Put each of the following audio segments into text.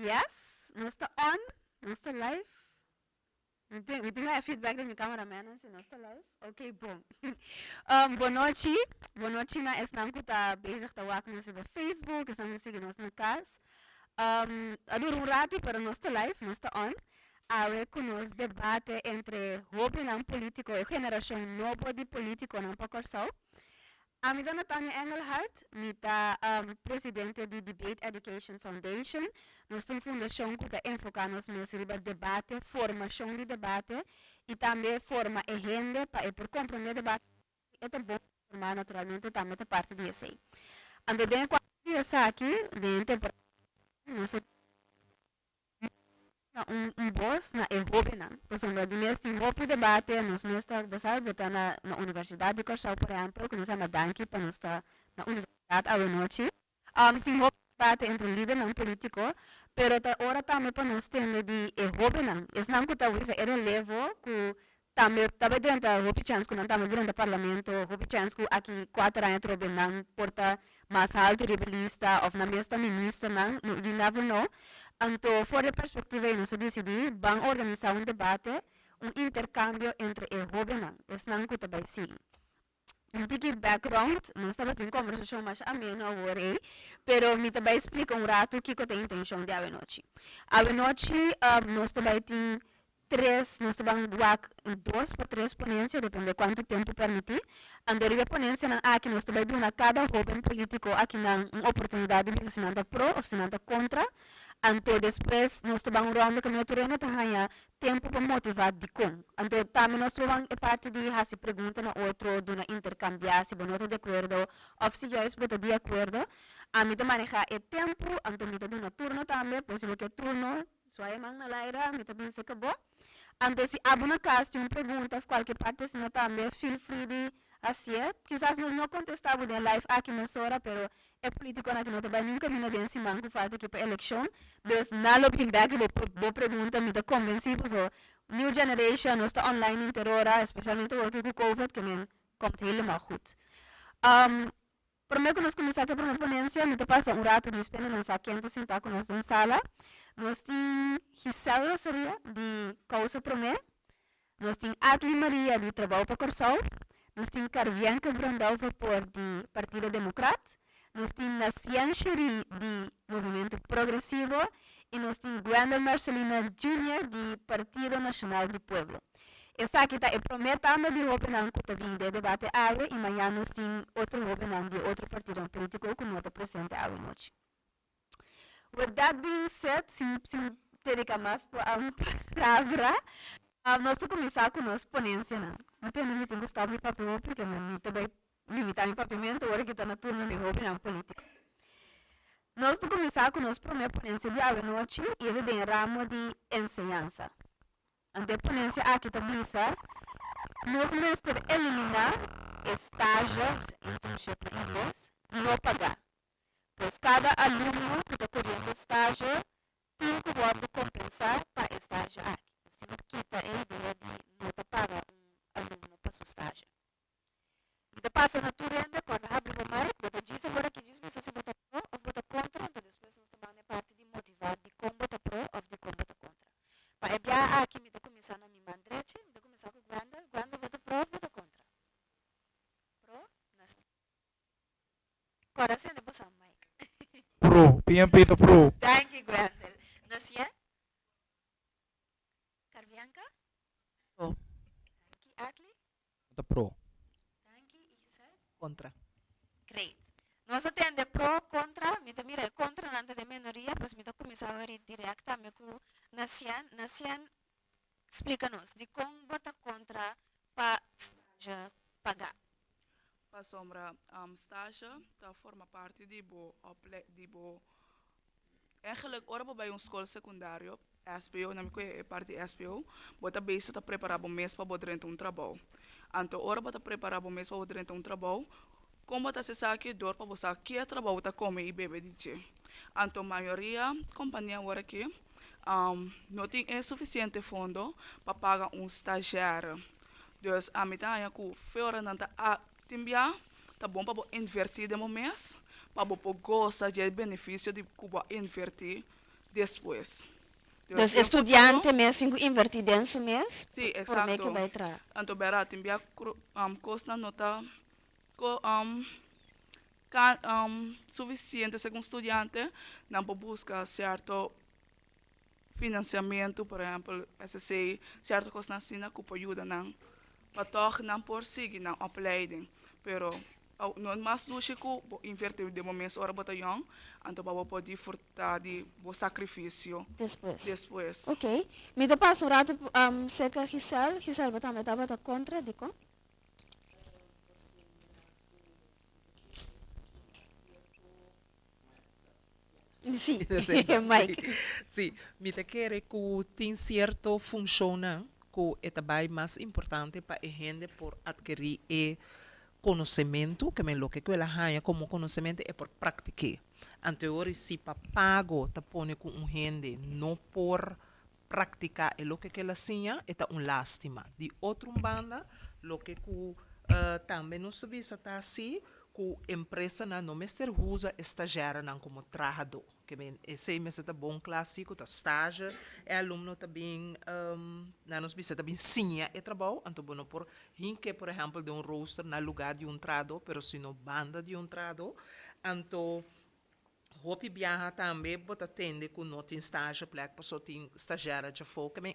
Yes, nos ta on, nos ta live. Mi tin, mi tin feedback di mi cameraman si nos ta live. Ok, bon. Bon nochi, bon nochi na esnan ku ta bezig ta wak nos riba Facebook, esnan ku ta sigui nos na kas. A dura un ratu, pero nos ta live, nos ta on. Awe ku nos debate entre hóbennan polítiko, e generashon nobo di polítikonan pa Kòrsou. Ami ta Nathania Engelhardt, mi ta presidente di Debate Education Foundation. Nos ta un fundashon ku ta enfoká nos mes riba debate, formashon di debate i tambe forma e hende pa e por komprondé debate i e ta bon informá naturalmente tambe ta parti di esei. Anto den e kuadro di esaki, den e temporada aki nos ta. Na un bos na e hóbennan, pasobra di mes tin hopi debate, nos mes ta, bo sabi, bo ta na na Universidat di Kòrsou por ehèmpel, ku nos a yama danki pa nos ta na universidat awenochi, tin hopi debate entre lidernan polítiko, pero ta ora tambe pa nos tende di e hóbennan, esnan ku ta wisa e relevo ku tambe ta bai drenta hopi chèns ku nan tambe drenta parlamento, hopi chèns ku aki kuater aña atrobe nan por ta mas haltu riba e lista òf nan mes ta ministernan, you never know. Anto for di e perspektiva ei nos a disidí ban organisá un debate, un interkambio entre e hóbennan, esnan ku ta bai sigui. Un tiki background, nos tabatin un kombersashon masha ameno awor ei, pero mi ta bai splika un ratu kiko ta e intenshon di awenochi. Awenochi nos ta bai tin tres, nos ta ban wak dos pa tres ponensia, depende kuantu tempu permití. Anto riba e ponensianan aki nos ta bai duna kada hóben polítiko akinan un oportunidat di bisa si nan ta pro òf si nan ta kontra. Anto despues nos ta ban un ronda kaminda tur hende ta haña tempu pa motivá dikon. Anto tambe nos por ban e parti di hasi pregunta na otro, duna interkambiá si bo no ta di akuerdo òf si juist bo ta di akuerdo. Ami ta manehá e tempu, anto mi ta duna turno tambe, pues si bo ke turno, suai e man na laira, mi ta bin seka bo. Anto si abo na kas tin un pregunta òf kualke parti asina tambe, feel free di hasié. Kisas nos no kontestá bo den live aki mesora, pero E politiconan aki no ta bai niun caminda den siman cu falta aki pa eleccion, dus nan lo bin bek riba bo pregunta, mi ta convenci paso new generation nos ta online inter ora, especialmente awor cu covid ke men komt helemaal goed. Prome cu nos cuminsa cu e prome ponencia mi ta pasa un rato djis pende nan sa ken ta sinta cu nos den sala. Nos tin Giselle Rosaria di Causa Prome, Nos tin Adly Maria di Trabou pa Kòrsou, nos tin Carvianca Brandao Vapor di Partido Demokrat, nos tin Nacien Cherie di Movimentu Progresivo i nos tin Gwendel Marcelina Junior di Partido Nashonal di Pueblo. Esaki ta e promé tanda di hóbennan ku ta bini den e debate awe i mañan nos tin otro hóbennan di e otro partidonan polítiko ku no ta presente awe nochi. With that being said, sin sin dedica mas palabra, nos ta cuminsa cu nos ponencianan. Mi tende mi tin cu stop di papia hopi, porque mi ta bay limita mi papiamento ora ki ta na turno di hobennan politico. Nos ta cuminsa cu nos prome ponencia di awenochi y e ta den ramo di enseñansa. Anto e ponencia aki ta bisa, Nos mester elimina e stage, internship na ingles, no paga. Pues kada alumno ku ta koriendo stage tin ku wòrdu kompensá pa e stage aki. Nos tin ku kita e idea di no ta paga un alumno pa su stage. Mi ta pasa na tur hende, kòrda habri bo mic, bo ta djis awor aki djis bisa si bo ta pro òf bo ta kontra, anto despues nos ta banda e parti di motivá dikon bo ta pro òf dikon bo ta kontra. Pa e biaha aki mi ta kuminsá na mi man drechi, mi ta kuminsá ku Gwenda. Gwenda, bo ta pro òf bo ta kontra? Pro? Na. Kòrda sende bo sa mic. Pro, PNP ta pro. Danki Gwendel. Nosie? Carbianca? Pro. Danki Adly. Ta pro. Danki y Giselle? Kontra. Great. Nos a tende pro, kontra, mi ta mira e kontranan ta den menoria, pues mi ta kuminsá hoor dirèkt tambe ku Nacien. Nacien, splika nos, dikon bo ta kontra pa stage pagá? Pasobra stage ta forma parti di bo ople di bo eigenlijk ora bo bai un skol sekundario, SBO, nan mi kohe e parti SBO, bo ta bezig ta prepara bo mes pa bo drenta un trabou. Anto ora bo ta prepara bo mes pa bo drenta un trabou, kon bo ta hasi esaki? Dor pa bo sa ke trabou ta kome i bebe di dje. Anto mayoria kompania awor aki no tin e sufisiente fondo pa paga un stagiaire. Dus ami ta haña ku fe ora nan ta a tin bia ta bon pa bo invertí den bo mes pa bo por gosa dje benefisio di ku bo a invertí. Despues. Dus e studiante mes tin ku invertí den su mes Sí, promé ku eksakto. bai traha. Anto bèrdat tin bia kosnan no ta ko ka sufisiente segun studiante, nan por buska sierto finansiamentu, por ehèmpel SSC, sierto kosnan asina ku por yuda nan pa tòg nan por sigui nan opleiding. Pero no mas dushi ku bo invertí den bo mes ora bo ta yòn, anto pa bo por disfrutá di bo sakrifisio Despues. despues. Ok. Mi ta pasa un ratu serka Giselle. Giselle, bo tambe tabata kontra, dikon? Sí, Mike. Sí, mi ta kere ku tin sierto funshonnan ku e ta bai mas importante pa e hende por atkerí e konosementu, ke men loke ku el a haña komo konosementu e por praktik'é. Anteori si pa pago ta pone ku un hende no por praktiká e loke ku el a siña, e ta un lástima. Di otro un banda, loke ku tambe nos ta bisa ta si ku empresanan no mester usa e stazjèrenan komo trahadó. Ke men esei mester ta bon kla si ku ta stazje e alumno ta bin, nan nos bisa ta bin siña e trabou, anto bo no por hink'é por ehèmpel den un rooster na lugá di un trahadó, pero sino banda di un trahadó. Anto Hopi biaha tambe bo ta tende ku no tin stageplek paso tin stazjèr djafó. Ke men,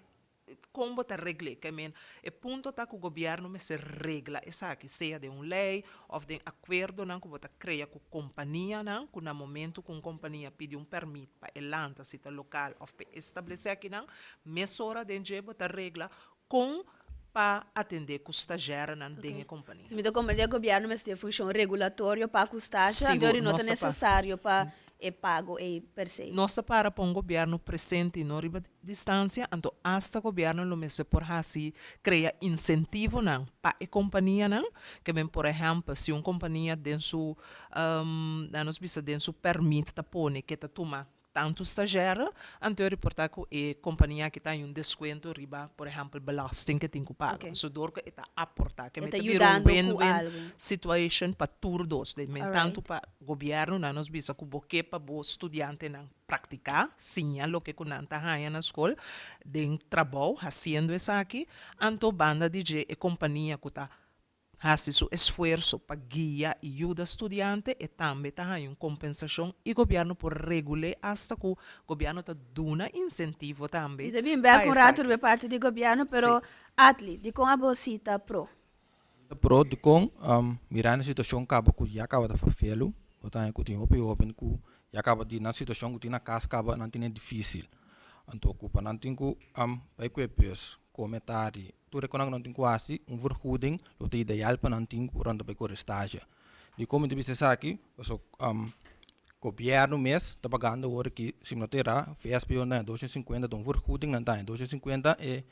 kon bo ta regl'é? Ke men, e punto ta ku gobièrnu mester regla esaki, sea den un lei òf den akuerdonan ku bo ta krea ku kompanianan, ku na momentu ku un kompania pidi un pèrmit pa e lanta, si ta lokal òf pa e establesé akinan, mesora den dje bo ta regla kon pa atendé ku stazjèrenan den e kompania. Si mi ta komprendé, gobièrnu mester tin funshon regulatorio pa ku stazje, Sigur, anto no nos ta ta pa. nesesario pa e pago ei per se. Nos ta para pa un gobièrnu presente i no riba distansia, anto asta gobièrnu lo mester por hasi krea insentivonan pa e kompanianan, ke men por ehèmpel si un kompania den su, nan nos bisa den su pèrmit ta pone ke ta tuma Tantu stazjèr, anto e reportá ku e kompania aki ta haña un deskuento riba, por ehèmpel, belasting ke tin ku paga. Oké. So dor ku e ta aportá, ke E mi ta ta bira un yudando ku win-win algu. situation pa tur dos. Den men Alright. tantu pa gobièrnu, nan nos bisa ku bo ke pa bo studiantenan praktiká, siña loke ku nan ta haña na skol, den trabou, hasiendo esaki, anto banda di dje e kompania ku ta hasi su esfuerso pa guia i yuda studiante, e tambe ta haña un kompensashon i gobièrnu por regul'é asta ku gobièrnu ta duna insentivo tambe Mi ta bin pa bèk un ratu esaki. riba e parti di gobièrnu, pero Sí. Atli, dikon abo si ta pro? Ta pro dikon mirando e situashon kaba ku ya kaba ta ferfelu, bo ta haña ku tin hopi hoben ku ya kaba di nan situashon ku tin na kas kaba nan tene difisil. Anto ku pa nan tin ku bai ku e bus, kome tardi, Tur e konan ku nan tin ku hasi un vergoeding lo ta ideal pa nan tin ku ora nan ta bai kore stage. Dikon mi ta bisa esaki? Pasobra gobièrnu mes ta pagando awor aki, si mi no ta erá, VSBO nan ta haña 250, ta un vergoeding nan ta haña 250, e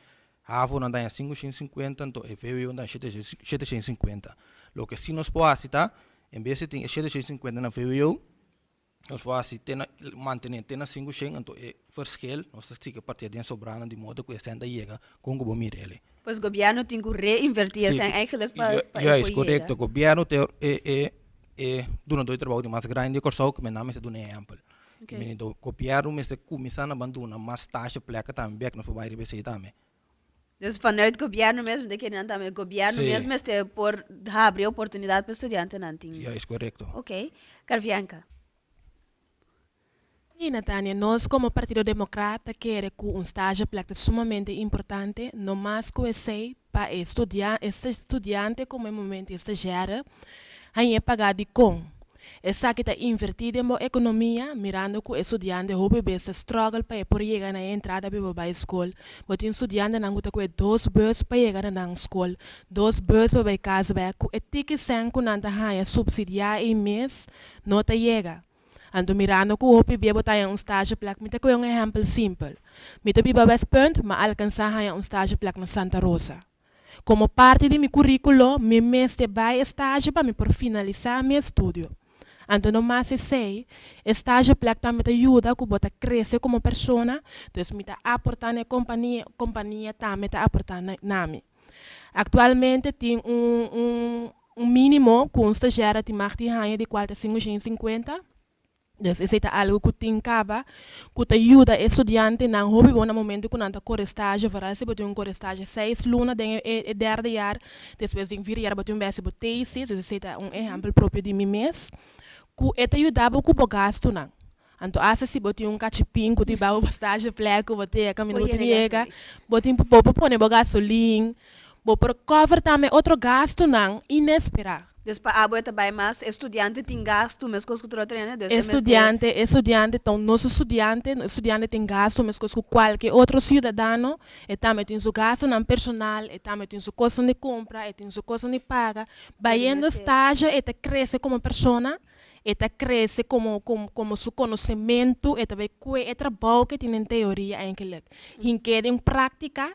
havo nan ta haña 550, anto e vwo nan ta haña 750. Loke si nos por hasi ta, en bes di tin e 750 na vwo, Nos por hasi te na mantené te na 500, anto e verschil nos ta sigui partia den sobranan di modo ku e sèn ta yega kon ku bo mira el'e. Pues gobièrnu tin ku reinvertí e Sí, sèn eigenlijk pa pa e juist, por yega. korekto. Gobièrnu ta e e e dunadó di trabou di mas grandi di Kòrsou ku mi nan mester duna ehèmpel. Oké. Mi do gobièrnu mester kuminsá na ban duna mas stasje plèka tambe bèk nos por bai riba esei tambe. Dus vanuit gobièrnu mes mi ta kere nan tambe gobièrnu Sí. mes mester por habri oportunidat pa estudiantenan tin. Juist, korekto. Oké. Carvianca. Sí, Natania, nos komo Partido Demokrat ta kere ku un stageplek ta sumamente importante, no mas ku esei pa e studia e studiante komo e momento e stazjèr hañ'é pagá dikon. Esaki ta invertí den bo ekonomia, mirando ku e studiante hopi bes ta struggle pa e por yega na e entrada pa e por bai skol. Bo tin studiantenan ku ta kue dos bus pa yega na nan skol, dos bus pa bai kas bèk, ku e tiki sèn ku nan ta haña supsidiá ei mes no ta yega. Anto mirando ku hopi bia bo ta haña un stageplek, mi ta kue un ehèmpel simpel. Mi ta biba Westpunt, ma alkansá haña un stageplek na Santa Rosa. Komo parti di mi kuríkulo, mi mester bai e stage pa mi por finalisá mi estudio. Anto no mas esei, e stageplek tambe ta yuda ku bo ta krese komo persona, dus mi ta aportá na e kompania, e kompania tambe ta aportá na mi. Aktualmente tin un un un mínimo ku un stazjèr a tin mag di haña di kual ta 550. Dus esei ta algu ku tin kaba ku ta yuda e studiantenan hopi bon na momento ku nan ta kore stage, vooral si bo tin un kore stage seis luna den e derde jaar, despues den vier jaar bo tin un bes bo tesis, dus esei ta un ehèmpel propio di mi mes, ku e ta yuda bo ku bo gastunan. Anto asta si bo tin un kachipin ku tin baba bo stage plek ku bo ta yega kaminda bo tin yega, bo tin bo por pone bo gasolin, Bo por cover tambe otro gastunan inesperá. Dus pa abo e ta bai mas, e studiante tin gastu meskos ku tur otro hende, dus e mester. Studiante, e studiante ta un nos studiante, e studiante tin gastu meskos ku kualke otro siudadano, e tambe tin su gastunan personal, e tambe tin su kosnan di kumpra, e tin su kosnan di paga. Bayendo stage e ta krese komo persona, e ta krese komo komo su konosementu, e ta bai kue e trabou ke tin den teoria eigenlik, hink'é den práktika.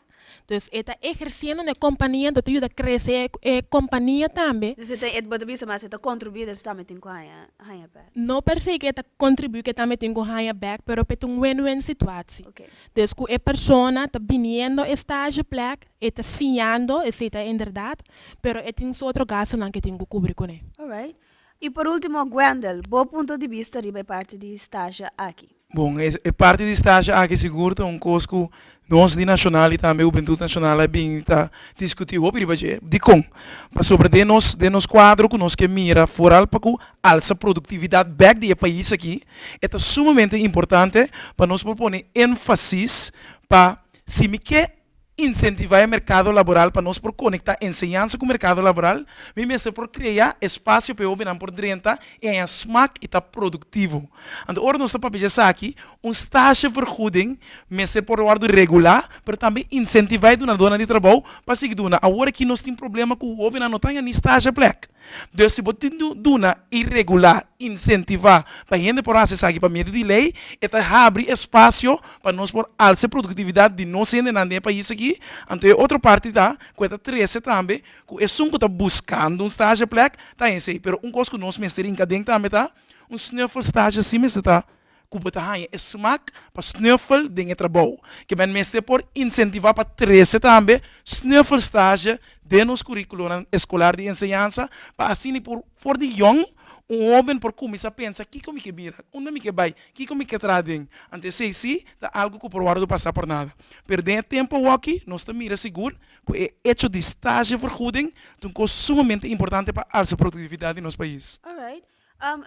Dus e ta eherciendo na e compania, enton ta yuda crece e compania tambe. Dus e ta, bo ta bisa mas e ta contribui, dus e tambe tin cu haña, haña bek. No per se cu e ta contribui cu e tambe tin cu haña bek, pero pa e ta un win-win situatie. Oké. Dus cu e persona ta biniendo e stageplek, e ta siñando, esey ta inderdaad, pero e tin su otro gastonan cu e tin cu cubri cune. Alright. Y por ultimo, Gwendel, bo punto di bista riba e parti di stage aki. Bon, e parti di stage aki sigur ta un kos ku nos di Nashonal i tambe Hubentut Nashonal a bin ta diskutí hopi riba dje. Dikon? Pasobra den nos den nos kuadro ku nos ke mira foral pa ku alsa produktividat bèk di e pais aki, e ta sumamente importante pa nos por pone énfasis pa si mi ke Insentivá e merkado laboral pa nos por konektá enseñansa ku merkado laboral, mi mester por krea espasio pa e hóbennan por drenta i haña smak i ta produktivo. Anto ora nos ta papia dje esaki, un stagevergoeding mester por wòrdu regulá, pero tambe insentivá e dunadónan di trabou pa sigui duna. Awor aki nos tin problema ku hóbennan no ta haña ni stageplek. Dus si bo tin duna i regulá, insentivá pa hende por hasi esaki pa medio di lei, e ta habri espasio pa nos por alsa e produktividat di nos hendenan den e pais aki. Anto e otro parti ta ku e ta trese tambe ku esun ku ta buskando un stageplek ta hesei. Pero un kos ku nos mester hinka den tambe ta un snuffelstage si mester ta ku bo ta haña e smak pa snuffel den e trabou. Ke men mester por insentivá pa trese tambe snuffelstage den nos kurikulonan eskolar di enseñansa pa asina por for di yòn un hóben por kuminsá pensa kiko mi ke bira, unda mi ke bai, kiko mi ke traha den. Anto esei sí ta algu ku por wòrdu pasá por nada. Pero den e tempu awoki nos ta mira sigur ku e echo di stagevergoeding ta un kos sumamente importante pa alsa produktividat di nos pais. Alright.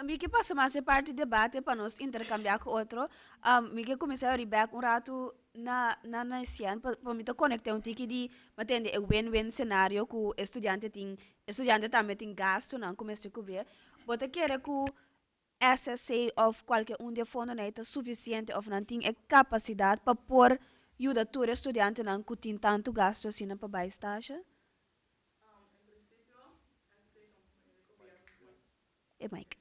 Mi ke pasa mas e parti debate pa nos interkambiá ku otro. Mi ke kuminsá yori bèk un ratu na na Naisian pa pa mi ta konekt'é un tiki di mi a tende e win-win senario ku e studiante tin, e studiante tambe tin gastunan ku mester kubrié. Bo ta kere ku SSC òf kualke un di e fondonan ei ta sufisiente òf nan tin e kapasidat pa por yuda tur e studiantenan ku tin tantu gastu asina pa bai stasha? E mic.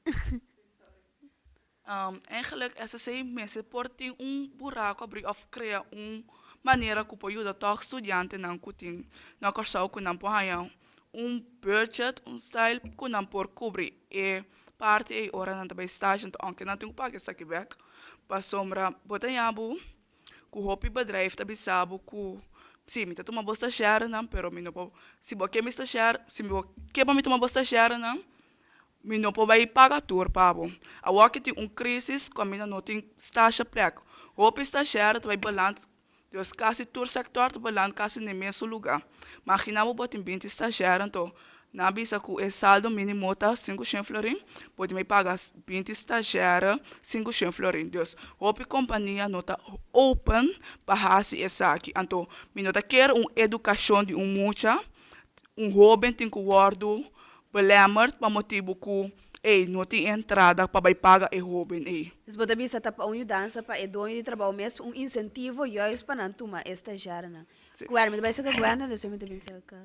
Eigenlijk SSC mester por tin un buraco abri of crea un manera cu por yuda toch studiantenan cu tin na Corsou cu nan por haya un budget, un style cu nan por cubri e parti ey ora nan ta bay stage anto aunke nan tin cu paga esaki bek pasobra bo ta yabu Ku hopi bedrijf ta bisa bo ku si mi ta tuma bo stagiairnan pero mi no por si bo ke mi stagiair si bo ke pa mi tuma bo stagiairnan mi no por bai paga tur pa bo. Awor ki tin un crisis ku ami no tin stasha plek hopi stagiair ta bai beland dus kasi tur sector ta beland kasi na e mesun luga. Magina bo bo tin binti stagiair anto Nan a bisa ku e saldo mínimo ta 500 florin, bo tin bai paga 20 stagiaire 500 florin. Dus, hopi kompania no ta open pa hasi esaki. Anto, mi no ta kere un edukashon di un mucha, un hóben tin ku wòrdu belemmerd pa motibu ku, ey, no tin entrada pa bai paga e hóben ey. Dus bo ta bisa ta pa un yudansa pa e doño di trabou mes, un insentivo juist pa nan tuma e stagiarenan. Guerno, mi ta bai saka Guerno, dus mi ta bin saka.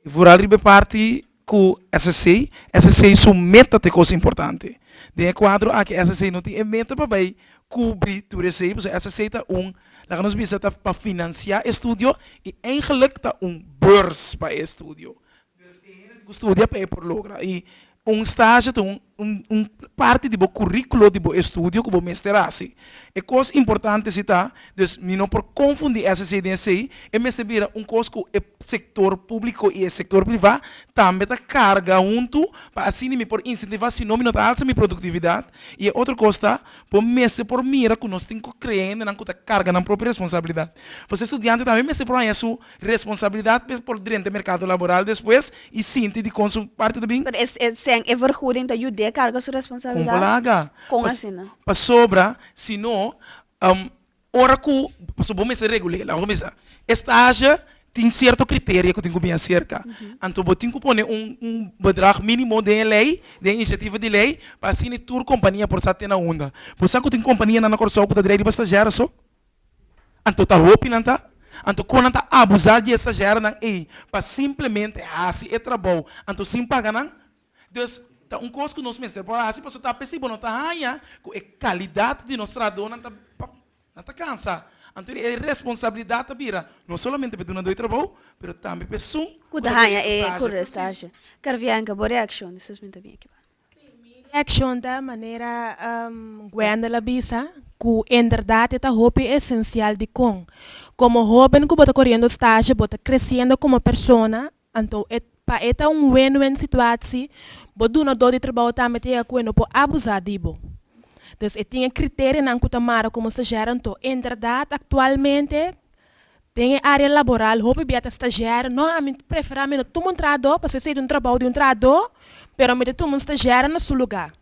Vooral riba e parti ku SSC, SSC su meta ta e kos importante. Den e kuadro aki SSC no tin e meta pa bai kubri tur esei, pasobra SSC ta un, laga nos bisa ta pa finansiá e studio i eigenlik ta un beurs pa e estudio. Dus e hende ku studia pa e por logra. I un stage ta un. un un parti di bo curriculo di bo estudio cu bo mester haci. E cos importante si ta, dus mi no por confundi SC den esey, e mester bira un cos cu e sector publico y e sector priva tambe ta carga hunto pa asina mi por incentiva, si no mi no ta alsa mi productividad. Y e otro cos ta, bo mester por mira cu nos tin cu crea hendenan cu ta carga nan propio responsabilidad. Pasobra e studiante tambe mester por haña su Responsabilidad p'e por drenta e mercado laboral despues y sinti di con su parti ta bin. Pero e sen e vergoeding ta yud'é carga su responsabilidad? Con por laga. Con asina? Pasobra si no, ora cu, pasobra bo mester regul'é, laga bo bisa, e stage tin cierto criteria cu tin cu bin acerca. Anto bo tin cu pone un bedrag minimo den e ley, den e iniciativa di ley, pa asina tur compania por sa te na unda. Bo sa cu tin companianan na Corsou cu ta drei riba stagiario so? Anto ta hopi nan ta? Anto kon nan ta abusá di e stagiairnan ei pa simplemente hasi e trabou anto sin paga nan? Dus, ta un kos ku nos mester por hasi pasobra ta p'esei bo no ta haña ku e kalidat di nos trahadónan ta nan ta kansa. Anto e responsabilidat ta bira no solamente pa e dunadó di trabou pero tambe pa esun Ku ta haña e stage. Carvianca, bo reakshon? Despues mi ta bin aki banda. Mi reaccion ta manera Gwendel a bisa, cu inderdaad e ta hopi esencial dicon como hoben cu bo ta coriendo stage bo ta creciendo como persona, anto e pa e ta un win-win situatie, bo dunador di trabao tambe ta yega cu e no por abusa di bo. Dus e tin e criterianan cu ta mara como stagiair anto inderdaad actualmente Den e área laboral hopi bia ta stagiaire, no ami ta preferá mi no tuma un trahadó pasobra esei ta un trabou di un trahadó, pero mi ta tuma un stagiaire na su lugá.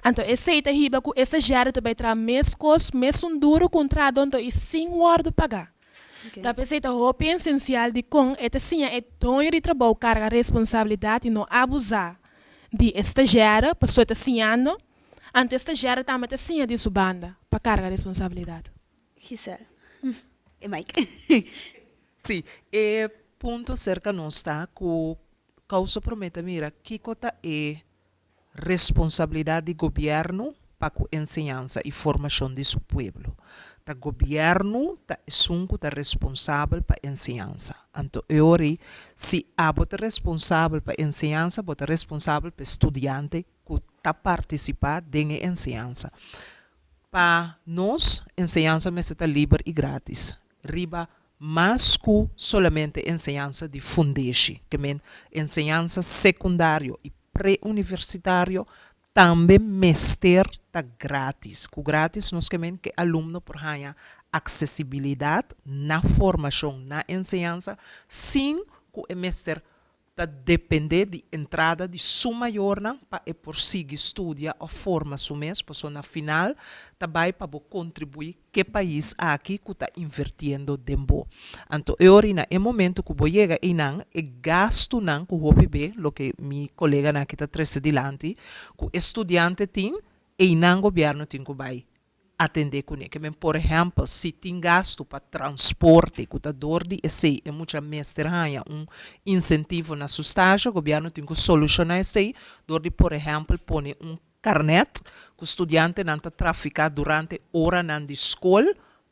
Anto esei ta hiba ku e stagiaire ta bai traha meskos, mesun duru ku un trahadó anto i sin wòrdu pagá. Ta p'esei ta hopi esensial dikon e ta siña e doño di trabou karga responsabilidat i no abusá di e stagiaire pasobra e ta siñando, anto e stagiaire tambe ta siña di su banda pa karga responsabilidat. Giselle. E mic. Sí, e punto serka nos ta ku Kousa Promé ta mira kiko ta e responsabilidat di gobièrnu pa ku enseñansa i formashon di su pueblo. Ta gobièrnu ta esun ku ta responsabel pa enseñansa. Anto e ora ei, si abo ta responsabel pa enseñansa, bo ta responsabel pa e studiante ku ta partisipá den e enseñansa. Pa nos, enseñansa mester ta liber i gratis, riba mas ku solamente enseñansa di fundeshi, ke men enseñansa sekundario i preuniversitario tambe mester ta gratis. Ku gratis nos ke men ku e alumno por haña aksesibilidat na formashon, na enseñansa, sin ku e mester ta dependé di entrada di su mayornan pa e por sigui studia òf forma su mes, pasobra na final ta bai pa bo kontribuí k'e pais aki ku ta invertiendo den bo. Anto e ora na e momento ku bo yega einan, e gastunan ku hopi be, loke mi koleganan aki ta trese dilanti, ku e studiante tin, einan gobièrnu tin ku bai atendé kuné. Ke men, por ehèmpel, si tin gastu pa transporte ku ta dor di esei e mucha mester haña un insentivo na su stasio, gobièrnu tin ku solushoná esei dor di, por ehèmpel, pone un karnèt ku studiantenan ta trafiká durante oranan di skol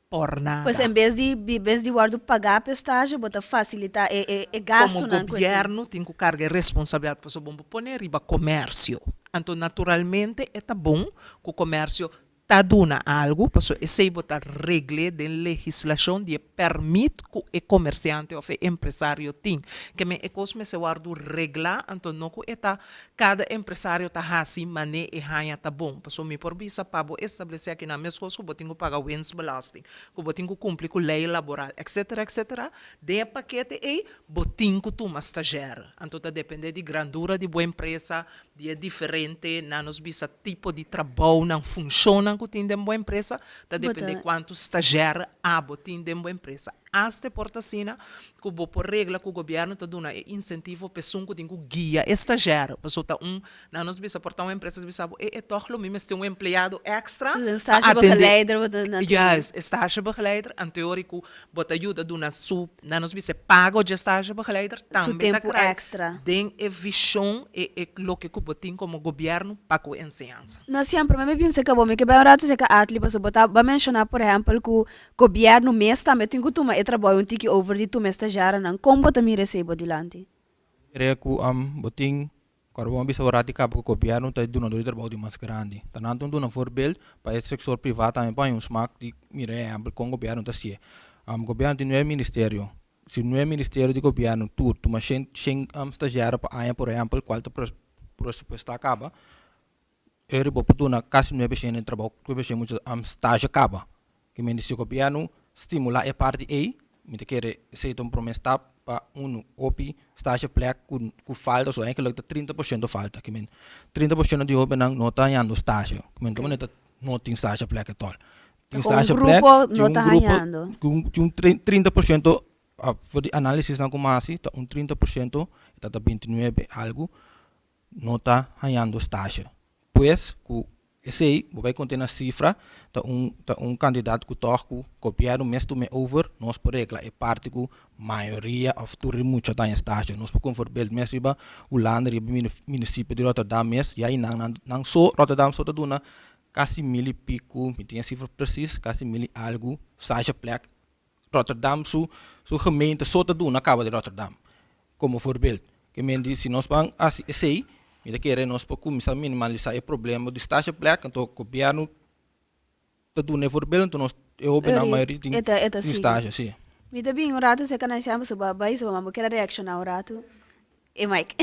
por nada. Pues en bes di bes di wòrdu pagá pa e stasio, bo ta fasilitá e e e Komo gastunan ku e tin. gobièrnu tin ku karga e responsabilidat pasobra bo pone riba komersio. Anto naturalmente e ta bon ku komersio ta duna algu, pasobra esei bo ta regl'é den legislashon di e pèrmit ku e komersiante òf e empresario tin. Ke men e kos mester wòrdu reglá, anto no ku e ta kada empresario ta hasi man'é e haña ta bon. Pasobra mi por bisa pa bo establesé akinan meskos ku bo tin ku paga winstbelasting, ku bo tin ku kumpli ku lei laboral, etcetera, etcetera, den e pakete ei bo tin ku tuma stazjèr. Anto ta dependé di grandura di bo empresa, Di e diferente, nan nos bisa tipo di trabounan, funshonnan ku tin den bo empresa, ta depende kuantu stazjèr abo tin den bo empresa. Asta e por ta asina ku bo por regla ku gobièrnu ta duna e insentivo pa esun ku tin ku guia e stazjèr. Pasobra ta un, nan nos bisa por ta un empresa ta bisa bo, e e tòg lo mi mester un empleado èkstra pa atendé. Juist, e stagebegeleider, anteori ku Bo ta yuda duna su, nan nos bisa e pago dje stagebegeleider Su tambe ta tempu krai extra. den e vision, e e loke ku bo tin komo gobièrnu pa ku enseñansa. Na siempre mi pensa ku bo mi ke bai un ratu serka Atli pasobra bo ta bo a menshoná por ehèmpel ku gobièrnu mes tambe tin ku tuma e trabou un tiki over di tuma e stagiarenan. Kon bo ta mira esei bo dilanti? Kere ku bo tin. Kòrda bo a bisa ora di kaba ku gobièrnu ta e dunadó di trabou di mas grandi. Ta nan ta un duna voorbeeld pa e sektor privá tambe por haña un smak di mira e ehèmpel kon gobièrnu ta hasié. Gobièrnu tin nuebe ministerio. Si nuebe ministerio di gobièrnu tur tuma shen shen stagiario pa aña por ehèmpel kual ta presupuestá kaba, Eri bo por duna kasi 900 den trabou, 900 mucha stage kaba. Ki men di si gobièrnu stimulá e parti ei, mi ta kere esei ta un promé stap pa unu hopi stage plek ku ku falta, so eigenlijk ta 30% falta. Ki men 30% di hóbennan no ta hañando stage. Ki men ta manera ta no tin stage plek at all. Tin Ta un stage plek, grupo tin no un ta grupo, hañando. tin un 30% for di análisisnan ku mi a hasi ta un 30% ta ta 29 algu no ta hañando stage. Pues ku esei bo bai konta na sifra ta un ta un kandidat ku tòg ku gobièrnu mes tum'é over nos por regla e parti ku mayoria òf tur e mucha ta haña stage. Nos por konforbeeld mes riba Hulanda riba munisipio di Rotterdam mes ya i nan nan so Rotterdam so ta duna kasi mil i piku mi tin e sifra presis kasi mil i algu stage plek Rotterdam su su gemeente so ta duna kaba di Rotterdam komo voorbeeld. Ke men di si nos ban hasi esei mi ta kere nos por kuminsá minimalisá e problema di stageplek anto gobièrnu ta duna e voorbeeld anto nos e hóbennan mayoria tin E ta e ta tin sigui. stage si. Mi ta bin un ratu serka nan siempre so ba bai so bo kere reakshoná un ratu e Mike.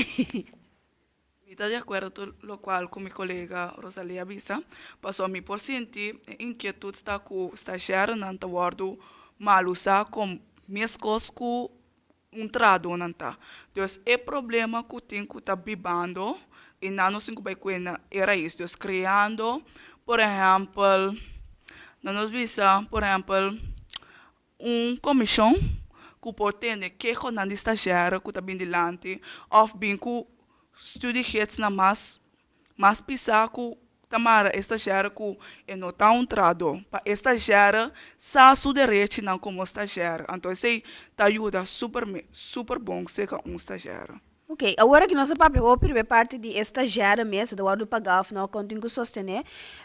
Mi ta di akuerdo tur lokual ku mi kolega Rosalie a bisa, pasobra mi por sinti e inkietut ta ku stashèronan ta wòrdu mal usá kom meskos ku un trahadónan ta. Dus e problema ku tin ku ta bibando i nan nos tin ku bai kue na e rais. Dus kreando por ehèmpel, nan nos bisa por ehèmpel un komishon ku por tende kehonan di stashèr ku ta bin dilanti òf bin ku studiegidsnan mas mas pisá ku ta mara e stashèr ku e no ta un trahadó pa e stashèr sa su derechinan komo stashèr. Anto esei ta yuda super super bon serka un stashèr. Ok, awor aki nos a papia hopi riba e parti di e stagiaire mes, si ta wòrdu pagá òf no, kon tin ku sostené.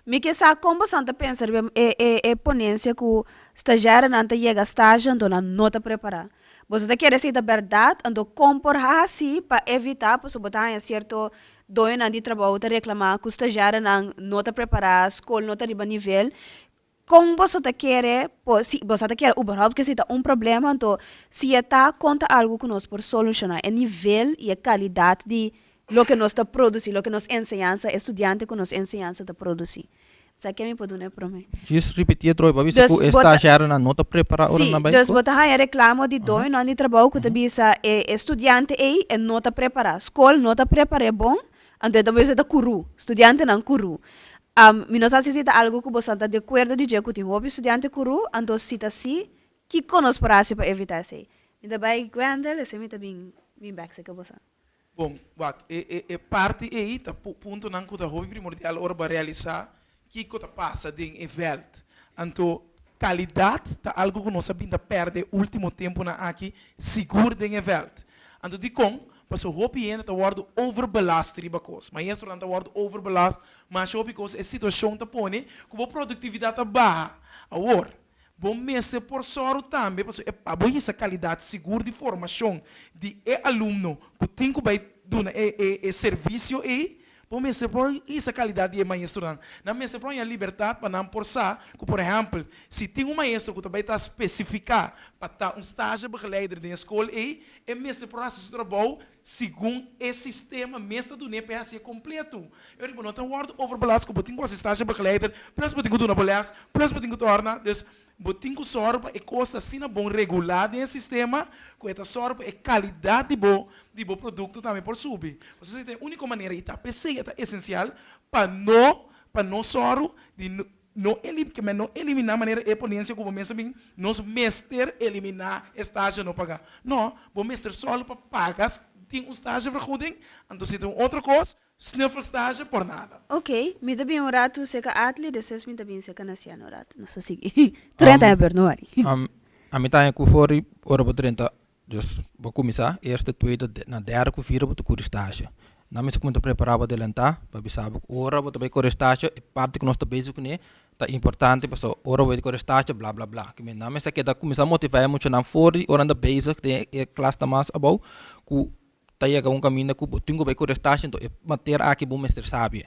Mi ke sa kon boso ta pensa riba e e e ponencia ku stagiairenan ta yega stage anto nan no ta prepará. Boso ta kere esei ta bèrdat? Anto kon por hasi pa evitá, pasobra bo ta haña sierto doñonan di trabou ta reklamá ku stagiairenan no ta prepará, skol no ta riba nivel. Kon boso ta kere por, si boso ta kere uberhaupt ke si ta un problema, anto si e ta, kon ta algu ku nos por solushoná e nivel i e kalidat di loke nos ta produsí, loke nos enseñansa, e studiante ku nos enseñansa ta produsí. Sa ke mi por duna e promé. Djis ripití e trobe pa bisa ku Dus e bo ta, stagiairnan no ta prepará ora sí, nan bai dus skol. bo ta haña reklamo di doñonan di trabou ku ta bisa e e studiante ei e no ta prepará, skol no ta prepar'é bon, anto e ta bisa e ta kurú, studiantenan kurú. Mi no sa si si ta algu ku boso ta di akuerdo di dje ku tin hopi studiante kuru, anto si ta si, kiko nos por hasi pa evitá esei? Mi ta bai Gwendel, esei mi ta bin bin bèk serka boso. Bon, wak, e e e parti ei ta puntonan ku ta hopi primordial ora bo a realisá kiko ta pasa den e vèlt. Anto kalidat ta algu ku nos a bin ta pèrdè e último tempunan aki sigur den e vèlt. Anto dikon? Pasobra hopi hende ta wòrdu overbelast riba kos. Maestronan ta wòrdu overbelast, masha hopi kos. E situashon ta pone ku bo produktividat ta baha. Awor, bo mester por sòru tambe pasobra e pa bo hisa kalidat sigur di formashon di e alumno ku tin ku bai duna e e e servisio ei, Bo mester por hisa kalidat di e maestronan. Nan mester por haña libertat pa nan por sa ku, por ehèmpel, si tin un maestro ku ta bai ta spesifiká pa ta un stagebegeleider den e skol ei, e mester por hasi su trabou segun e sistema mes ta dun'é pa e hasié kompleto. E ora bo no ta wòrdu overbelast ku bo tin ku hasi stagebegeleider, plus bo tin ku duna bo lès, plus bo tin ku torna. Dus, Bo tin ku sòru pa e kos ta asina bon regulá den e sistema ku e ta sòru pa e kalidat di bo di bo produkto tambe por subi. Pasobra esei ta e úniko manera i ta p'esei e ta esensial pa no pa no sòru di no elim ke men no eliminá manera e ponensia ku bo mes a bin nos mester eliminá e stasje no pagá. No, bo mester sòru pa paga tin un stagevergoeding anto si ta un otro kos Snuffelstage por nada. Ok, mi ta bin un ratu seka Atli, despues mi ta bin seka Naciano un ratu. Nos ta sigui. 30 aña pero no worry. Ami ta haña ku for di ora bo drenta, dus bo kuminsá eerste, tweede, na derde ku vierde bo ta kuri stage. Nan mester kuminsá prepará bo adelantá pa bisa bo ku ora bo ta bai kore stage e parti ku nos ta bezig kuné ta importante pasobra ora bo bai kore stage bla bla bla. Nan mester keda kuminsá motivá e muchanan for di ora nan ta bezig den e klas ta mas abou ku. ta yega un kaminda ku bo tin ku bai kore stage anto e materia aki bo mester sabi.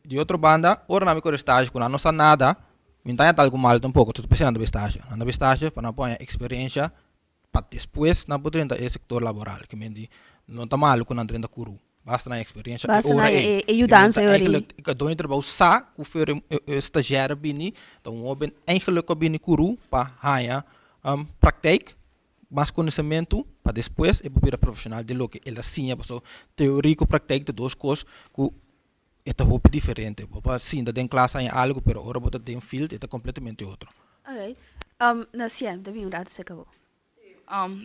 Di otro banda ora nan bai kore stage ku nan no sa nada mi no ta haña ta algu mal tampoko so p'esei nan ta bai stage. Nan ta bai stage pa nan por haña eksperensia pa despues nan por drenta e sektor laboral ke men di no ta malu ku nan drenta kuru basta nan eksperensia e Basta ora nan ei. e e yudansa e ora ei. Eigenlijk e doño di trabou sa ku fer e stagiaire bini ta un hoben eigenlijk ku a bini kuru pa haña praktijk mas konosementu pa despues e por bira profeshonal den loke el a siña pasobra teoria ku praktijk ta dos kos ku e ta hopi diferente. Bo por sinta den klas haña algu pero ora bo ta den field e ta kompletamente otro. Alright. Naciel, mi ta bin un ratu serka bo. Sí,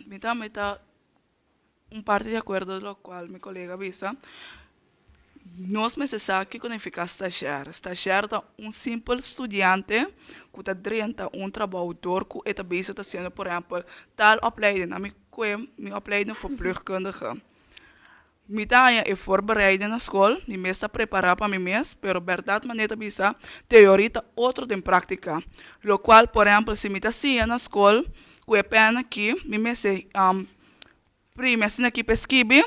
mi tambe ta un parti di akuerdo lokual mi kolega a bisa. Nos mester sa kiko nifiká stashèr. Stashèr ta un simpel studiante ku ta drenta un trabou dor ku e ta bezig ta hasiendo por ehèmpel tal opleiding. Ami kue mi opleiding verpleegkundige. Mi ta haña e voorbereiding na skol, mi mes ta prepará pa mi mes, pero bèrdat manera ta bisa teoria ta otro den práktika. Lokual por ehèmpel si mi ta siña na skol ku e pèn aki mi mester Primi asina ki p'e skibi,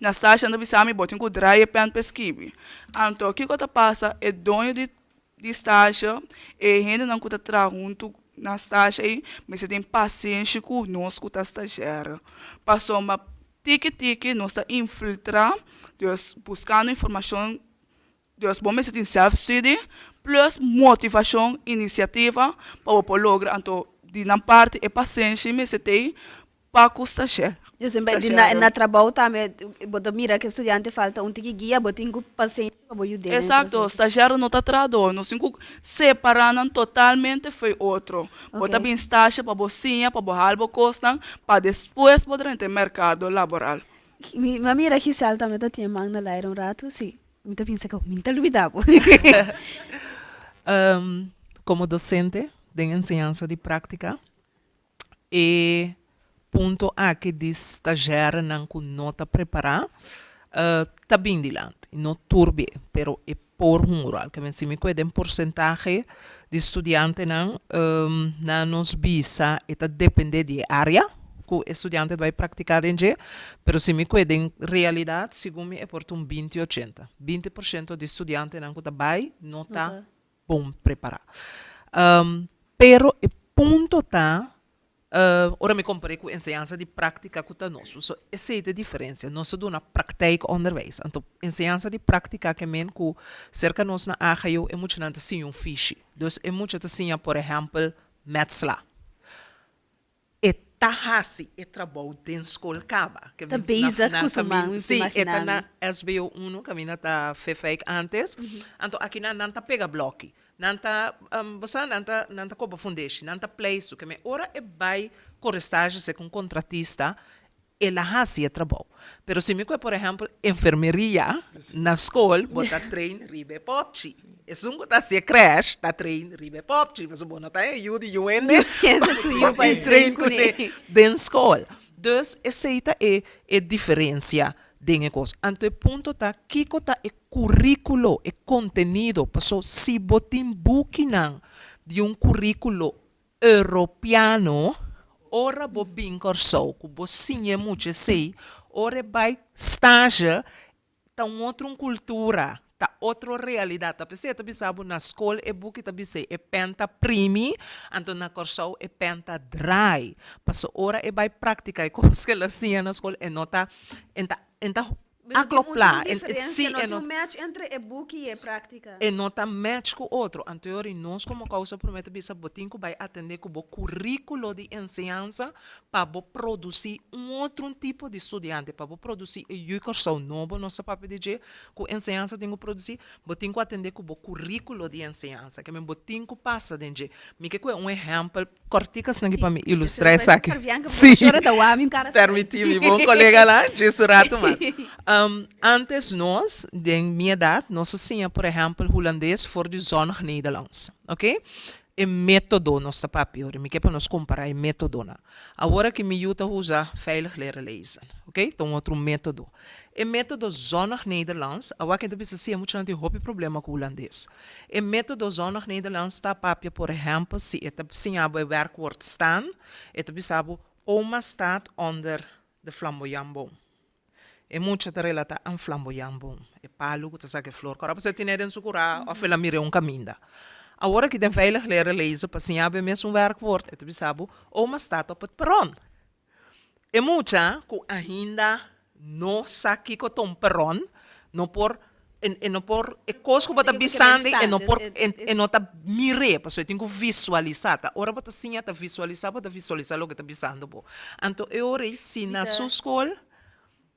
Nastasha ta bisa mi bo tin ku draai e pèn p'e skibi. Anto kiko ta pasa e doño di di stasha, e hendenan ku ta traha huntu na stasha ei mester tin pasenshi ku nos ku ta stashèr. Pasobra tiki tiki nos ta infiltrá, dus buskando informashon Dus bo mester tin self study plus motivacion, iniciativa pa bo por logra. Anto di nan parti e pasenshi mester tei pa cu stagiair. Yo semper di na na trabou tambe bo ta mira cu e studiante falta un tiki guia, bo tin cu pasenshi pa bo yud'é den e Exacto, proceso. stagiair no ta trahador, nos tin cu separa nan totalmente fo'i otro. Bo ta bin stage pa bo siña, pa bo haal bo cosnan, pa despues bo drenta e mercado laboral. Mi a mira Giselle tambe ta tin e man na laira un ratu, si. Mi ta pensa ku mi ta lubidá bo. Komo dosente den enseñansa di práktika, e punto aki di stazjèrenan ku no ta prepará ta bin dilanti. No tur be, pero e por hunga ròl. Ke men si mi kue den porsentahe di studiantenan na nos bisa e ta depende di e área ku e studiante ta bai praktiká den dje, pero si mi kue den realidat segun mi e por ta un binti ochenta. 20 por shento di studiantenan ku ta bai no ta bon prepará. Pero e punto ta Ora mi kompar'é ku enseñansa di práktika ku ta nos, so esei ta e diferensia. Nos ta duna praktijkonderwijs. Anto enseñansa di práktika ke men ku serka nos na AGO e muchanan ta siña un fishi. Dus e mucha ta siña por ehèmpel metsla. E ta hasi e trabou den skol kaba. Ke Ta men na bezig na ku su man, kamin mi ta si e ta imaginá na mi. SBO uno kaminda ta Vijfwijk antes. Anto akinan nan ta pega blòki. Nan ta, bo sa, nan ta, nan ta koba fundeshi, nan ta pleistu. Ke men ora e bai kore stage sek un kontratista, el a hasi e trabou. Pero si mi kue, por ehèmpel, enfermeria na skol, bo ta train riba e pòpchi. Esun ku ta hasi e krèsh ta train riba e pòpchi, pasobra bo no ta e yu di yu hende pa e train kuné den skol. Dus esei ta e e diferensia den e kos. Anto e punto ta, kiko ta e Kuríkulo, e kontenido, paso si bo tin bukinan di un kuríkulo europeano, ora bo bin Kòrsou ku bo siña e mucha esei, ora e bai stage ta un otro un kultura, ta otro realidat. Ta p'esei e ta bisa bo na skol e buki ta bis'é e pèn ta primi, anto na Kòrsou e pèn ta draai. Paso ora e bai práktika e kos ku el a siña na skol e no ta, e ta, e ta Aklopla. En, sí, no tin un match entre e buki i e práktika. E no ta match ku otro. Anto yori nos komo Kousa Promé ta bisa bo tin ku bai atendé ku bo kuríkulo di enseñansa pa bo produsí un otro un tipo di studiante, pa bo produsí e yu Kòrsou nobo nos ta papia di dje ku enseñansa tin ku produsí, bo tin ku atendé ku bo kuríkulo di enseñansa. Ke men bo tin ku pasa den dje. Mi ke kue un ehèmpel. Kòrtiku asina ki pa mi ilustrá esaki. Sí, permití mi bon koleganan djis un ratu mas. Antes nos, den mi edat, nos a siña por ehèmpel hulandes for di Zonnig Nederlands, oke. E método nos ta papia ora, mi ke pa nos kompará e métodonan. Awor aki mi yu ta usa Veilig Leren Lezen, oke, ta un otro método. E método Zonnig Nederlands, awor aki ta bisa si e muchanan tin hopi problema ku hulandes. E método Zonnig Nederlands ta papia, por ehèmpel, si e ta siña bo e wèrkwoord staan, e ta bisa bo, Oma staat onder de flamboyantboom. E mucha ta relatá an flamboyan bon, e palu ku ta saka e flor kòrá pasobra e tine den su kurá òf el a mir'é un kaminda. Awor aki den Veilig Leren Lezen pa siña bo e mesun werkwoord, e ta bisa bo, Oma staat op het perron. E mucha ku ainda no sa kiko ta un perron, no por, e no por, e kos ku bo ta bisando e no por, e no ta mir'é, pasobra e tin ku visualisá. Ta ora bo ta siña ta visualisá, bo ta visualisá loke ta bisando bo. Anto e ora ei si na su skol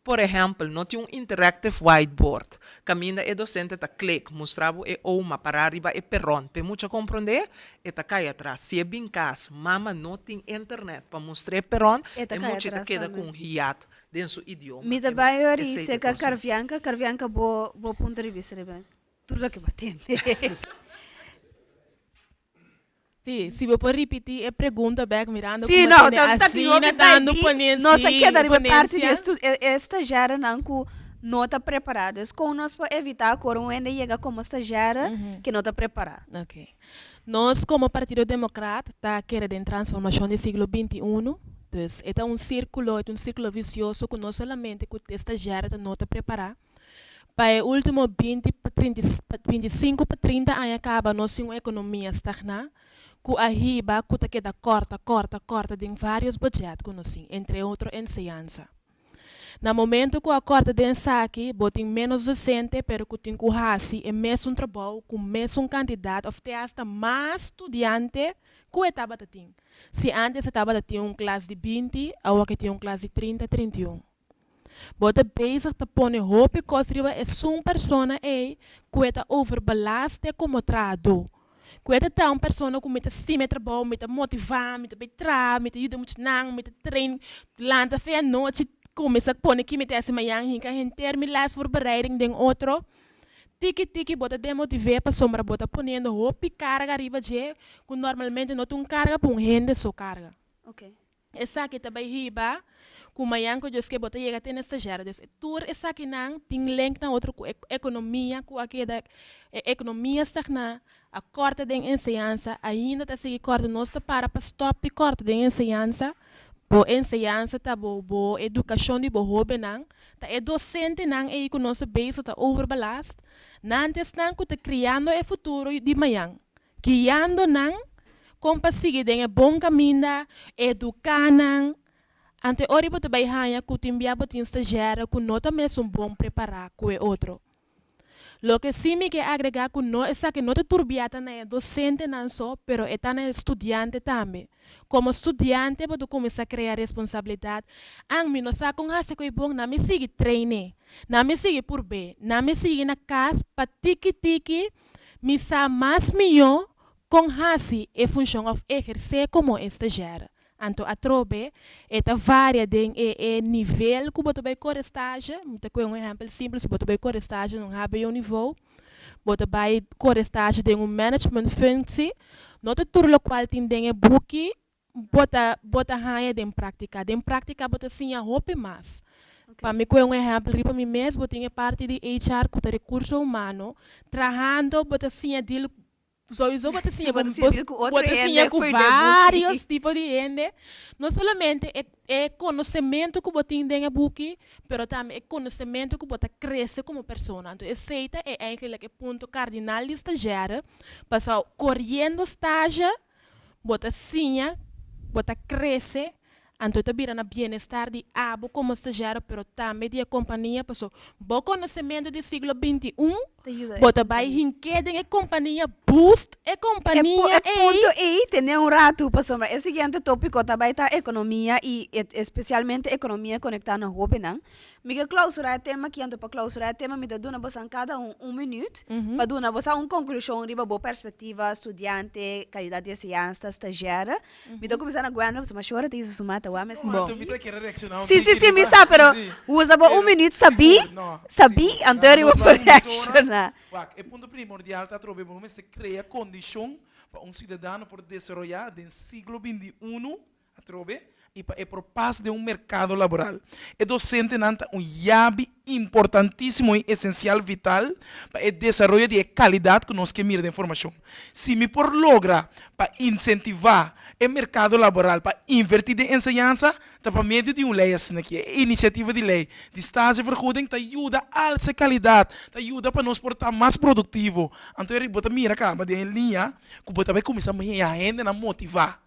Por ehèmpel, no tin un interactive whiteboard kaminda e dosente ta klik, mustra bo e oma pará riba e peròn p'e mucha komprondé, e ta kai atras. Si e bin kas, mama no tin internet pa mustr'é e peròn, E ta e kai mucha ta atras keda ku tambe. un hiat den su idioma. Mi ta bai ori Esei ta e seka kosnan. Carvianca, Carvianca bo bo punto di bista riba tur loke bo tende. Sí, si bo por ripití e pregunta bek mirando Sí, kuma no, tene ta, ta tin asina hopi tantu bai ponen, Nos a sí, keda riba e parti di ponencia. estu, e, e stagiairnan ku no ta prepará. Dus kon nos por evitá ku ora un hende yega komo stagiaire ke no ta prepará? Ok. Nos komo Partido Demokrat ta kere den transformashon di siglo 21. Dus e ta un sirkulo, e ta un sirkulo visioso ku no solamente ku e stagiaire ta no ta prepará, Pa e ultimo 20 pa 30 25 pa 30 aña kaba nos tin un ekonomia stagná ku a hiba ku ta keda kòrta, kòrta, kòrta den vários budget ku nos tin, entre otro enseñansa. Na momento ku a kòrta den esaki bo tin ménos dosente pero ku tin ku hasi e mesun trabou ku mesun kantidat òf te asta mas studiante ku e tabata tin. Si ántes e tabata tin un klas di 20, awor ke tin un klas di 30, 31. Bo ta bezig ta pone hopi kos riba esun persona ei ku e ta overbelast komo trahadó. Ku e ta ta un persona ku mi ta stima e trabou, mi ta motivá, mi ta bai traha, mi ta yuda muchanan, mi ta train, lanta fe anochi, kuminsá pone ki mi ta hasi mañan, hinka henter mi lesvoorbereiding den otro. Tiki tiki bo ta demotiv'é pasobra bo ta poniendo hopi karga riba dje ku normalmente no ta un karga pa un hende so karga. Esaki ta bai hiba ku mañan ku Dios ke bo ta yega tene stagiario. Dus tur esakinan tin link na otro ku e ekonomia ku a keda e ekonomia stagná, a kòrta den enseñansa, ainda ta sigui kòrta. Nos ta para pa stòp di kòrta den enseñansa. Bo enseñansa ta bo bo edukashon di bo hóbennan. Ta e dosentenan ei ku nos ta bezig ta overbelast. Nan ta esnan ku ta kriando e futuro di mañan. Guiando nan kon pa sigui den e bon kaminda, eduká nan. Anto e ora bo ta bai haña ku tin bia bo tin stagiaire ku no ta mesun bon prepará ku e otro. Loke sí mi ke agregá ku no esaki no ta tur bia ta na e dosentenan so, pero e ta na e studiante tambe. Komo studiante bo ta kuminsá krea responsabilidat, An mi no sa kon hasi ku e bon, nan mi sigui train'é, nan mi sigui purb'é, nan mi sigui na kas pa tiki tiki Mi sa mas mihó kon hasi e funshon òf ehersé komo e stagiaire. Anto atrobe e ta varia den e e nivel ku bo ta bai kore stage. Mi ta kohe un ehèmpel simpel, si bo ta bai kore stage na un hbo nivo, bo ta bai kore stage den un management functie, no ta tur lokual tin den e buki Bo ta bo ta haña den práktika. Den práktika bo ta siña hopi mas. Pa mi kohe un ehèmpel riba mi mes, bo tin e parti di HR ku ta rekurso humano, trahando bo ta siña deal souiso bo ta siña Bo ta siña deal ku otro bo ta siña hende ku for den buki. vários tipo di hende. No solamente e e konosementu ku bo tin den e buki, pero tambe e konosementu ku bo ta krese komo persona. Anto esei ta e eigenlijk e punto kardinal di stazjèr, pasobra koriendo stazje Bo ta siña, bo ta krese, anto ta bira na bienestar di abo komo stagiario pero tambe di e kompania paso bo konosementu di siglo 21 bo ta bai hink'é den e kompania, boost e kompania E ei. punto ei tene un ratu pasobra e siguiente topiko ta bai ta ekonomia i espesialmente ekonomia konektá na hóbennan. Mi ke klausurá e tema aki, anto pa klausurá e tema mi ta duna bosan kada un un minuut pa duna bosan un konklushon riba bo perspektiva, studiante, kalidat di enseñansa, stagiaire. Mi ta kuminsá na Gwendolyn pasobra mashora ta hisa su mata wak mes. Bo. Mi ta kere reakshoná un Sí, sí, tiki sí, mi riba sa, pero sí, sí. usa bo un Pero minuut sabí, sigur, no, sabí, sigur. anto Nan riba nos por bai un zona, reakshoná. wak, e punto primordial ta atrobe bo mester krea kondishon pa un siudadano por desaroyá den siglo 21 atrobe. i pa e por pas den un merkado laboral. E dosentenan ta un yabi importantísimo i esensial vital pa e desaroyo di e kalidat ku nos ke mira den formashon. Si mi por logra pa insentivá e merkado laboral pa invertí den enseñansa, ta pa medio di un lei asina aki. E inisiativa di lei di stagevergoeding ta yuda alsa e kalidat, ta yuda pa nos por ta mas produktivo. Anto e bo ta mira kaba den e liña ku bo ta bai kuminsá haña hendenan motivá.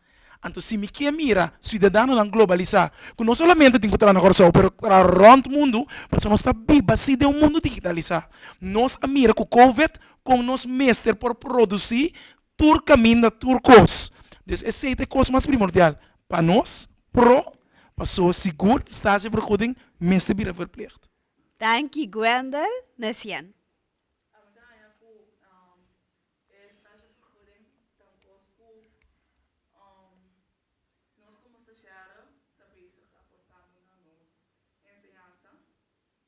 Anto si mi ke mira siudadanonan globalisá ku no solamente tin ku traha na Kòrsou pero traha rònt mundu pasobra nos ta biba si den un mundu digitalisá. Nos a mira ku covid kon nos mester por produsí tur kaminda tur kos. Dus esei ta e kos mas primordial pa nos pro pasobra sigur stagevergoeding mester bira verplicht. Danki Gwendel Nesien. E stagevergoeding ta un kos ku nos komo stagiaire ta bezig ta aportando na nos enseñansa.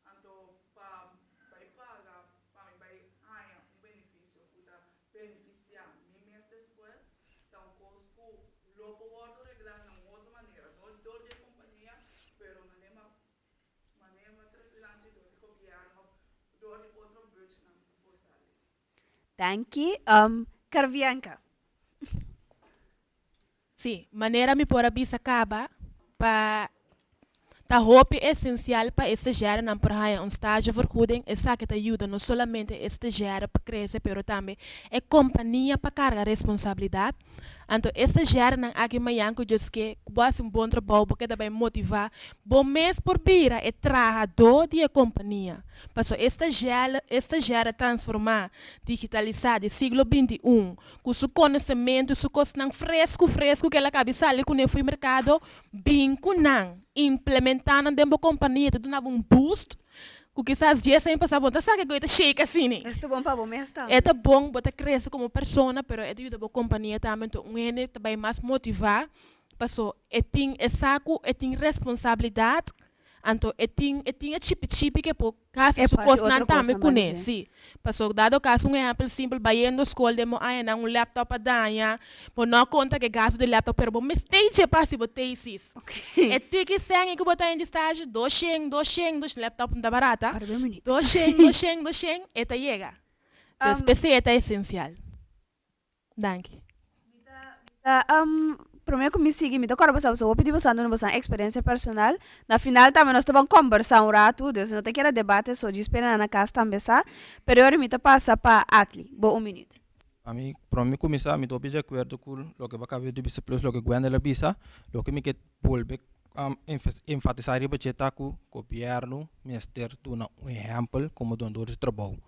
Anto pa bai paga pa mi bai haña un benefisio ku ta benefisiá mi mes despues ta un kos ku lo por wòrdu reglá na un otro manera, no dor di e kompania pero manera manera tres dilanti dor di gobièrnu òf dor di otro budgetnan ku por sali. Danki. Carvianca. Sí, manera mi por a bisa caba, pa ta hopi esencial pa e stagiairnan por haya un stagevergoeding, esaki ta yuda no solamente e stagiair pa crece pero tambe e compania pa carga responsabilidad. Anto e stagiairnan aki mañan cu Dios ke cu bo haci un bon trabou bo keda bay motiva, bo mes por bira e trahador di e compania. Paso e stagiaire e stagiaire transformá, digitalisá di siglo 21, ku su konosementu, su kosnan fresku fresku ku el a kabi sali kuné fo'i merkado, bin ku nan, implementá nan den bo kompania, ta duna bo un boost ku kisas dies aña pasá bo no ta sa ke ku e ta shake asina. Es ta bon pa bo mes tambe. E ta bon, bo ta krese komo persona, pero e ta yuda bo kompania tambe, enton un hende ta bai mas motivá paso e tin e sa ku e tin responsabilidat. Anto e tin e tin e chipi chipi ke por hasi E su por hasi kosnan otro tambe kosnan kuné, banda dje. sí. Paso dado kaso un ehèmpel simpel bayendo skol den bo añanan un laptop a daña, bo no a konta ku e gastu di laptop pero bo mester dje pa hasi bo tesis. Ok. E tiki sèn ku bo ta hende stage, doshen, doshen, dos laptop no ta barata, Ora ben minuut. doshen, doshen, doshen, e ta yega. Dus p'esei e ta esensial. Danki. Mi ta prome ku mi sigui mi ta kòrda boso hopi di boso a duna boso eksperensia personal. Na final tambe nos ta ban kòmbersá un ratu, dus no ta keda debate so djis pena nan na kas tambe sa. Pero yori mi ta pasa pa Atli. Bo un minüt. Ami, prome mi kuminsá mi ta hopi di akuerdo ku loke bo a kaba di bisa plus loke Gwendel a bisa. Loke mi ke bolbe enfatisá riba dje ta ku gobièrnu mester duna un ehèmpel komo dunador di trabou.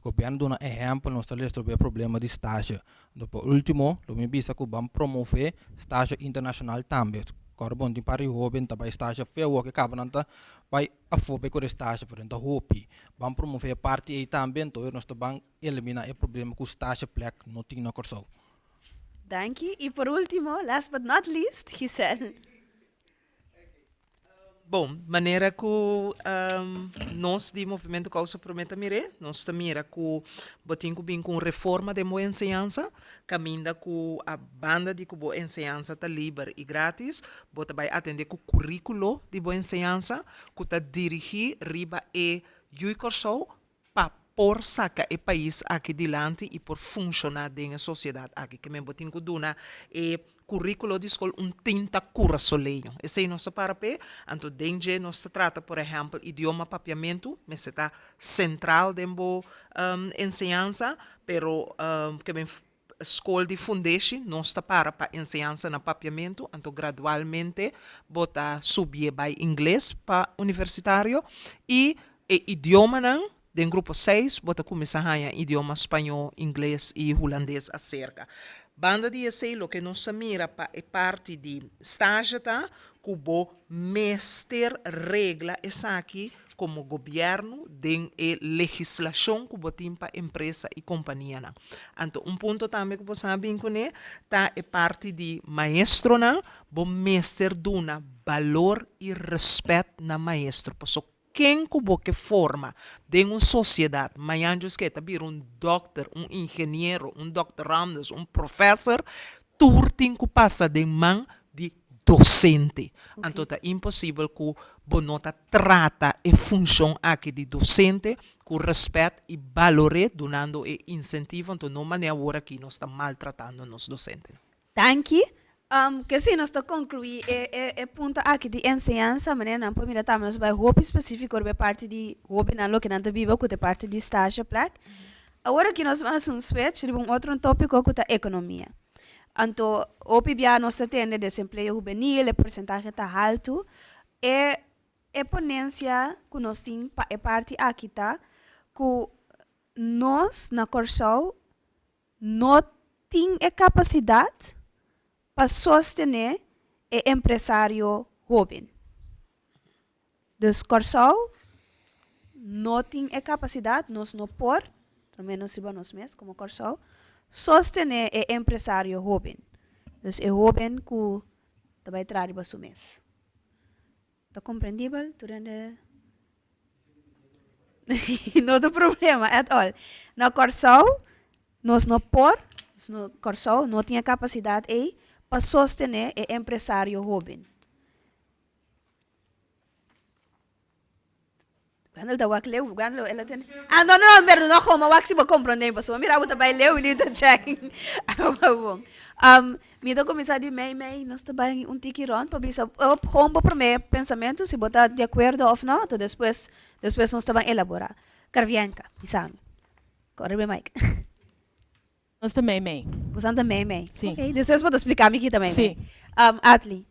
Gobièrnu duna ehèmpel nos ta resolvé problema di stasje. Anto por último lo mi bisa ku ban promové stasje internashonal tambe. Kòrda bon tin par di hóben ta bai stasje afó awor ke kaba nan ta bai afó bai kore stasje pero nan ta hopi. Ban promové e parti ei tambe anto nos ta ban eliminá e problema ku stasje plek no tin na Kòrsou. Danki. Y por ultimo, last but not least, Giselle. Bon, manera ku nos di Movimento Kousa Promé ta mir'é, nos ta mira ku bo tin ku bin ku un reforma den bo enseñansa, kaminda ku a banda di ku bo enseñansa ta liber i gratis, bo ta bai atendé ku kuríkulo di bo enseñansa ku ta dirigí riba e Yui Kòrsou pa por saca e pais aki dilanti y por funciona den e sociedad aki. Ke men bo tin cu duna e curiculo di scol un tinta curasoleño. Esey nos ta para p'e, anto den dje nos ta trata por ehempel idioma papiamentu mester ta central den bo enseñansa, pero ke men Skol di fundeshi nos ta para pa enseñansa na papiamentu, anto gradualmente bo ta subié bai ingles pa universitario i e idiomanan den grupo seis bo ta kuminsá haña idioma spañó, ingles i hulandes aserka. Banda di esei loke nos ta mira pa e parti di stage ta ku bo mester regla esaki komo gobièrnu den e legislashon ku bo tin pa empresa i kompanianan. Anto un punto tambe ku bo sa bin kuné ta e parti di maestronan, bo mester duna balor i rèspèt na maestro paso ken ku bo ke forma den un sosiedat mañan djis ke ta bira un dòkter, un ingeniero, un dòkterandus, un profèser, tur tin ku pasa den man di. dosente. Anto ta imposibel ku bo no ta trata e funshon aki di dosente ku rèspèt i balor'é dunando e insentivo, anto no manera awor aki nos ta maltratando nos dosentenan. Danki. Ke si nos ta konkluí e e e punto aki di enseñansa, manera nan por mira tambe nos bai hopi spesífiko riba e parti di hóbennan loke nan ta biba ku ta e parti di stageplek. Awor aki nos a hasi un switch riba un otro tópiko ku ta ekonomia. Anto hopi bia nos ta tende desempleo hubenil, e porsentahe ta haltu. E e ponensia ku nos tin pa e parti aki ta ku nos na Kòrsou no tin e kapasidat pa sostené e empresario hóben. Dus Kòrsou no tin e kapasidat, nos no por, por lo menos riba nos mes komo Kòrsou, sostené e empresario hóben. Dus e hóben ku ta bai traha riba su mes. Ta komprendibel? Tur hende no ta problema at all. Na Kòrsou nos no por, nos no, Kòrsou no tin e kapasidat ei pa sostené e empresario hóben. Wendel ta wak leu, Wendel el a tene. Ah, no, no, pero no gewoon, maar wak si bo comprende, pasobra mira bo ta bai leu mi ta check. Ah, bon. Um, mi ta cuminsa di mei mei, nos ta bai un tiki rond pa bisa op gewoon bo prome pensamento si bo ta di acuerdo of no, to despues despues nos ta ban elabora. Carvianca, bisa mi. Corre be mic. Nos ta mei mei. Bosan ta mei mei. Si. Okay, despues bo ta splica mi ki ta mei mei. Si. Um, Atli.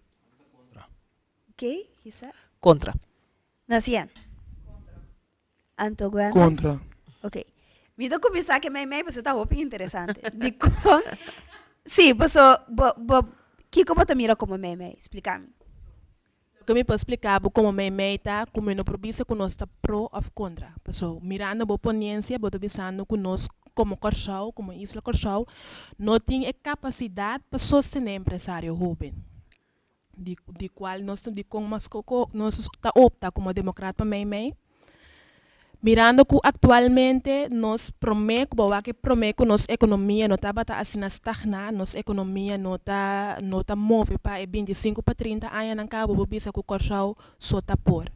Okay, Gisa. Contra. Nasian. Anto Gwenda. Contra. Ok. Mi ta kuminsá ke mei mei pasobra ta hopi interesante. Dikon? Sí, paso bo bo kiko bo ta mira komo mei mei? Splika mi. Loke mi por splika bo komo mei mei ta ku mi no por bisa ku nos ta pro òf kontra. Paso mirando bo ponensia bo ta bisando ku nos komo Kòrsou, komo isla Kòrsou no tin e kapasidat pa sostené empresario hóben. Di di cual nos ta di con mas coco nos ta opta como democrat pa mei mei mirando cu actualmente nos prome cu bo wak e prome cu nos economia no tabata asina stagna nos economia no ta no ta move pa e 25 pa 30 añanan cabo bo bisa cu Corsou so ta por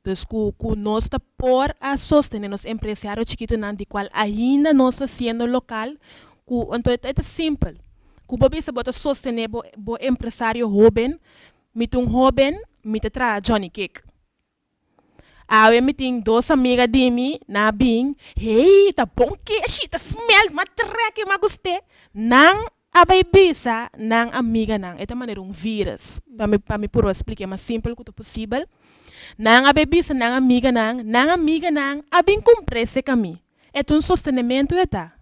dus cu cu nos ta por a sostene nos empresario chikitonan di cual ainda nos ta siendo local cu anto e ta simpel cu bo bisa bo ta sostene bo bo empresario hoben mi ta un hoben mi ta traha johnny cake awe mi tin dos amiga di mi nan a bin hey ta bon keshi ta smell m'a trek m'a guste nan a bay bisa nan amiganan, e ta manera un virus, pa mi pa mi purba splica e mas simpel cu ta posibel, nan a bay bisa nan amiganan, nan amiganan a bin cumpr'e cerca mi, e ta un sostenemento e ta,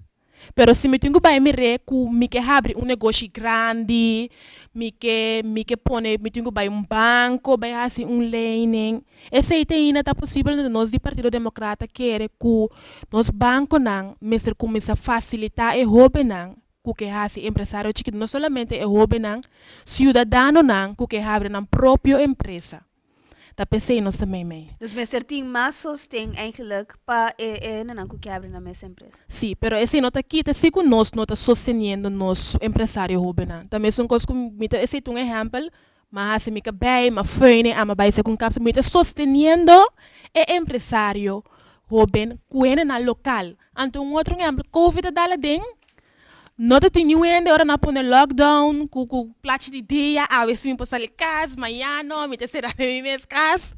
pero si mi tin cu bay mir'e cu mi ke habri un negoshi grandi, mi ke mi ke pone mi tin cu bay un banco bay haci un lening, esey te ainda ta posibel enton nos di Partido Democrata kere cu nos banconan mester cuminsa facilita e hobennan ku ke hasi empresario chikitu, no solamente e hóbennan, siudadanonan ku ke habri nan propio empresa. Ta p'esei nos ta meimei. Dus mester tin mas sosten eigenlijk pa e e hendenan ku ke habri nan mes empresa. Sí, pero esei no ta kita si ku nos no ta sosteniendo nos empresario hóbennan. Ta mesun kos ku mi ta, esei ta un ehèmpel, m'a hasi mi kabei, m'a feuné, a m'a bai segun kapsel, mi ta sosteniendo e empresario hóben ku hendenan lokal. Anto un otro ehèmpel, Covid a dal aden, No ta tin niun hende ora nan a pone lockdown ku ku plachi di dia, awe si mi por sali kas, mañana no, mi ta sera den mi mes kas.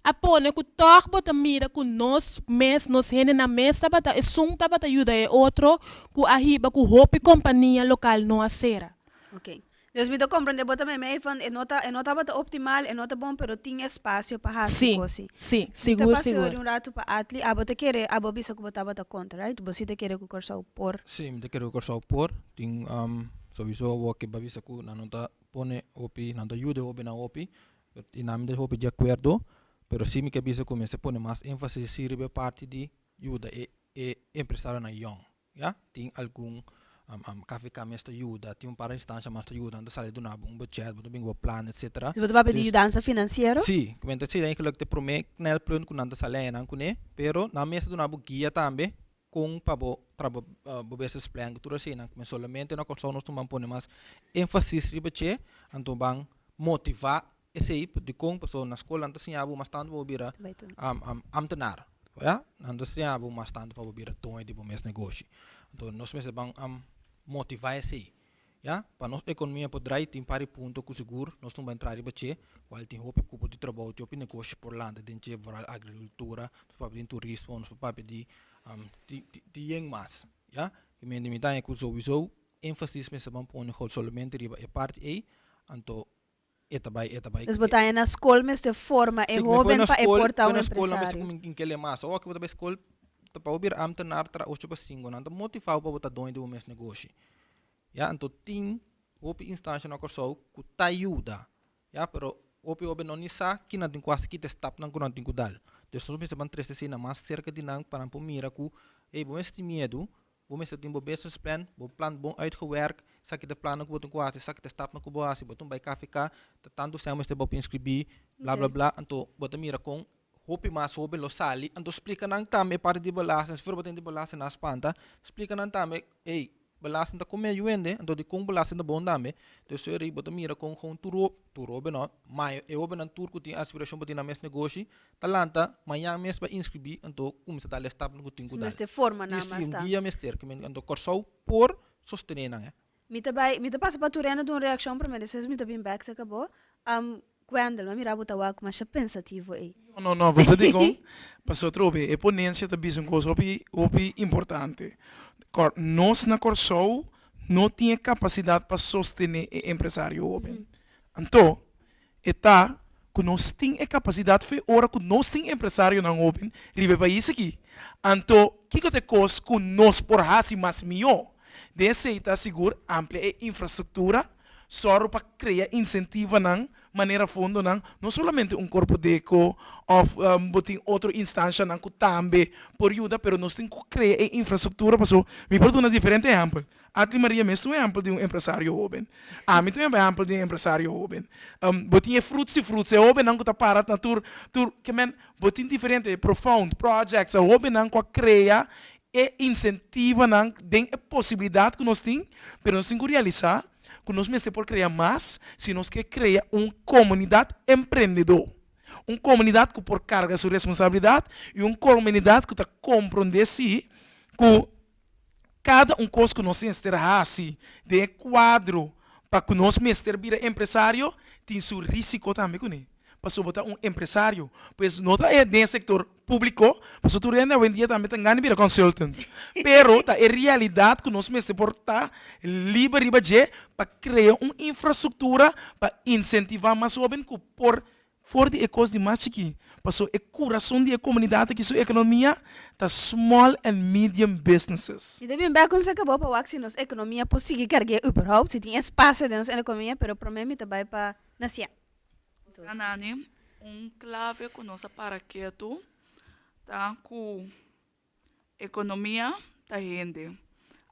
A pone ku tòg bo ta mira ku nos mes, nos hendenan mes tabata esun tabata yuda e otro ku a hiba ku hopi kompania lokal no a sera. Ok. Dus mi ta comprende bo ta mei van e no ta e no tabata optimal, e no ta bon pero tin espacio pa haci Sí, cosi. sí, Mi ta sigur, pasa sigur. ori un rato pa Atli, abo ta kere, abo a bisa cu bo tabata contra, right? Bo si ta kere cu Corsou por. Sí, mi ta kere cu Corsou por. Tin sowieso awor ke bo a bisa cu nan no ta pone hopi, nan ta yuda e hobennan hopi, y nan mi ta hopi di acuerdo, pero sí mi ke bisa cu mester pone mas enfasis sí riba e parti di yuda e e empresarionan yong. Ya, tin algun KVK mes ta yuda, tin un par instancia mas ta yuda, nan ta sali duna bo un budget, bo ta bin ku bo plan etcetera. Dus bo ta papia di yudansa finansiero? Si, ta esei eigenlijk ta e prome knelpunt ku nan ta sali añanan kuné, pero nan mes ta duna bo guia tambe. Kon pa bo tra bo bo business plan ku tur asina men solamente na Kòrsou nos tuma pone mas énfasis riba dje anto ban motivá esei dikon pasobra na skol nan ta siña bo mas tantu pa bo bira ambtenaar ya nan ta siña bo mas tantu pa bo bira doño di bo mes negoshi anto nos mester ban motivá esei. Ya, pa nos ekonomia por drai tin par di punto ku sigur nos no bai entra riba dje, kual tin hopi kupo di trabou, tin hopi negoshi por lanta den dje, vooral agrikultura, nos por papia di turismo, nos por papia di di yen mas, ya. Ki mende mi ta haña ku souiso énfasis mester ban pone solamente riba e parti ei, anto e ta bai, e ta bai. Dus bo ta haña na skol mester forma e hoben pa e por ta un Na skol nan mester empresario. kuminsá kinkele mas. Awor ku bo ta bai skol ta pa bo bira ambtenaar tra ocho pa sinku. Nan ta motivá bo pa bo ta doño di bo mes negoshi. Ya, anto tin hopi instansha na Kòrsou ku ta yuda. Ya, pero hopi hoben no ni sa ki nan tin ku hasi, ki ta e stapnan ku nan tin ku dal. Dus nos mester ban trese esei nan mas serka di nan pa nan por mira ku, ey, bo mester tin miedu, Bo mester tin bo business plan, bo plan bon uitgewerk, esaki ta e plannan ku bo tin ku hasi, esaki ta e stapnan ku bo hasi, bo tin bai KVK, ta tantu sèn mester bo por inskribí, bla bla bla, anto bo ta mira kon hopi mas hoben lo sali, anto splika nan tambe e parti di belasting, si for bo tin di belasting nan a spanta, splika nan tambe, ey, belasting ta kome yuende, anto dikon belasting ta bon tambe, dus eri bo ta mira kon kon tur hoben, tur hoben no, ma e hobennan tur ku tin aspirashon pa tin nan mes negoshi, Ta lanta mañan mes pa inscribí anto cuminsa dal e stapnan cu tin cu dal. Mester forma nan Sí, mas un ta. guia mester cu men anto Corsou por sostené nan eh. Mi ta bai, mi ta pasa pa Turena dun reaccion prome despues mi ta bin bek se cabo. Gwendel, mi a mira bo ta wak masha pensativo ey. No, no, no, bo sa dikon? Pasobra atrobe e ponencia ta bisa un cos hopi, hopi importante. Cor, nos na Corsou no tin e capacidad pa sostene e empresario hoben. Anto, E ta ku nos tin e kapasidat fe ora ku nos tin empresarionan hoben riba e pais aki. Anto kiko ta e kos ku nos por hasi mas mihó? Den esei ta sigur amplia e infrastruktura, sòru pa krea insentivanan manera fondonan, no solamente un Korpodeko òf bo tin otro instanshanan ku tambe por yuda, pero nos tin ku krea e infrastruktura paso mi por duna diferente ehèmpel. Atli Maria mes ta un ehèmpel di un empresario hóben. Ami ta un ehèmpel di un empresario hóben. Bo tin e Fruits y Fruits, e hóbennan ku ta para na tur, tur, ke men, bo tin diferente, Profound Projects, e hóbennan ku a krea e insentivanan den e posibilidat ku nos tin, pero nos tin ku realisá ku nos mester por krea mas si nos ke krea un komunidat emprendedó. Un komunidat ku por karga su responsabilidat i un komunidat ku ta komprondé si ku Kada un kos ku nos mester hasi den e kuadro pa ku nos mester bira empresario tin su risiko tambe kuné. Pasobra bo ta un empresario, pues no ta e den e sektor públiko, pasobra tur hende awendia tambe ta gana bira consultant. Pero ta e realidat ku nos mester por ta liber riba dje pa krea un infrastruktura pa insentivá mas hóben ku por For di e kos di mas chikí, paso e kurason di e komunidat aki su ekonomia ta small and medium businesses. Mi ta bin bek un seka bo pa wak si nos ekonomia por sigui karg'é überhaupt, si tin espasio den nos ekonomia, pero promé mi ta bai pa Nasia. Nani, un klave ku nos a para ketu ta ku Ekonomia ta hende,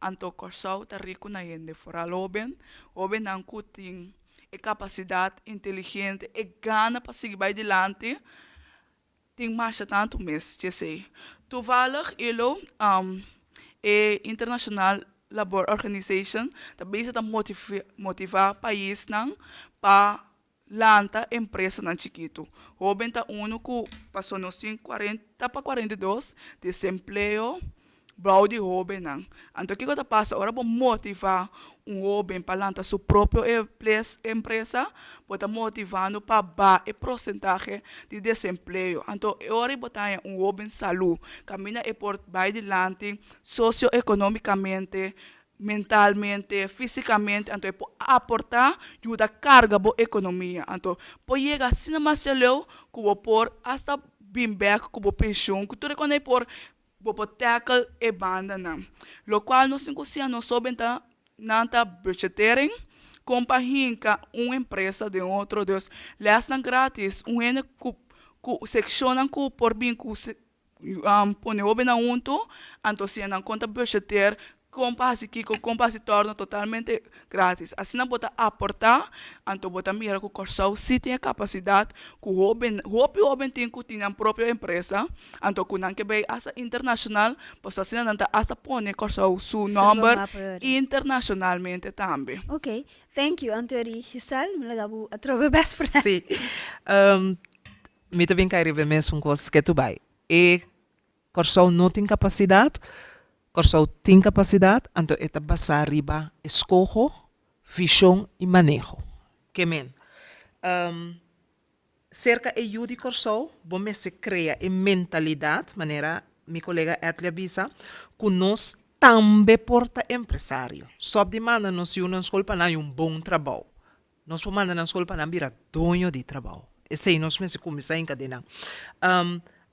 anto Kòrsou ta riku na hende, foral hóben, hóbennan ku tin e kapasidat inteligente, e gana pa sigui bai dilanti, tin masha tantu mes djesei. Toevallig ilo e International Labor Organization ta bisa ta motivá paisnan pa Lanta empresanan chikitu. Hoben ta unu ku paso nos tin kuarenta pa 42 desempleo bou di hobennan. Anto kiko ta pasa ora bo motiva un hoben pa lanta su propio empresa, bo ta motivando pa baha e prosentahe di desempleo. Anto e ora bo ta haña un hoben salú kaminda e por bai dilanti sosioekonomikamente mentalmente, físikamente, anto e por aportá yuda karga bo ekonomia. Anto por yega asina mas leu ku bo por asta bin bèk ku bo penshun, ku tur e kos por bo por tackle e bandanan. Lokual nos tin ku siña nos hóben ta nan ta budgetering, kon pa hinka un empresa den otro. Dus lèsnan gratis, un hende ku ku sekshonnan ku por bin ku pone hóbennan huntu, anto siña nan kon ta budgeteer. Kon pa hasi kiko, kon pa hasi tòrno totalmente gratis. Asina bo ta aportá, anto bo ta mira ku Kòrsou sí tin e kapasidat ku hóben, hopi hóben tin ku tin nan propio empresa, anto ku nan ke bai asta internashonal, pasobra asina nan ta asta pone Kòrsou su nòmber internashonalmente tambe. Ok, thank you. Anto eri Giselle, mi laga bo atrobe best friend. Sí, mi ta bin kai riba e mesun kos ke tu bai. E Kòrsou no tin kapasidat, Kòrsou tin kapasidat, anto e ta basá riba eskoho, vishon i maneho. Ke men, serka e yu di Kòrsou bo mester krea e mentalidat, manera mi kolega Edley a bisa, ku nos tambe por ta empresario. Stòp di manda nos yunan skol pa nan haña un bon trabou. Nos por manda nan skol pa nan bira doño di trabou. Esei nos mester kuminsá enkadená.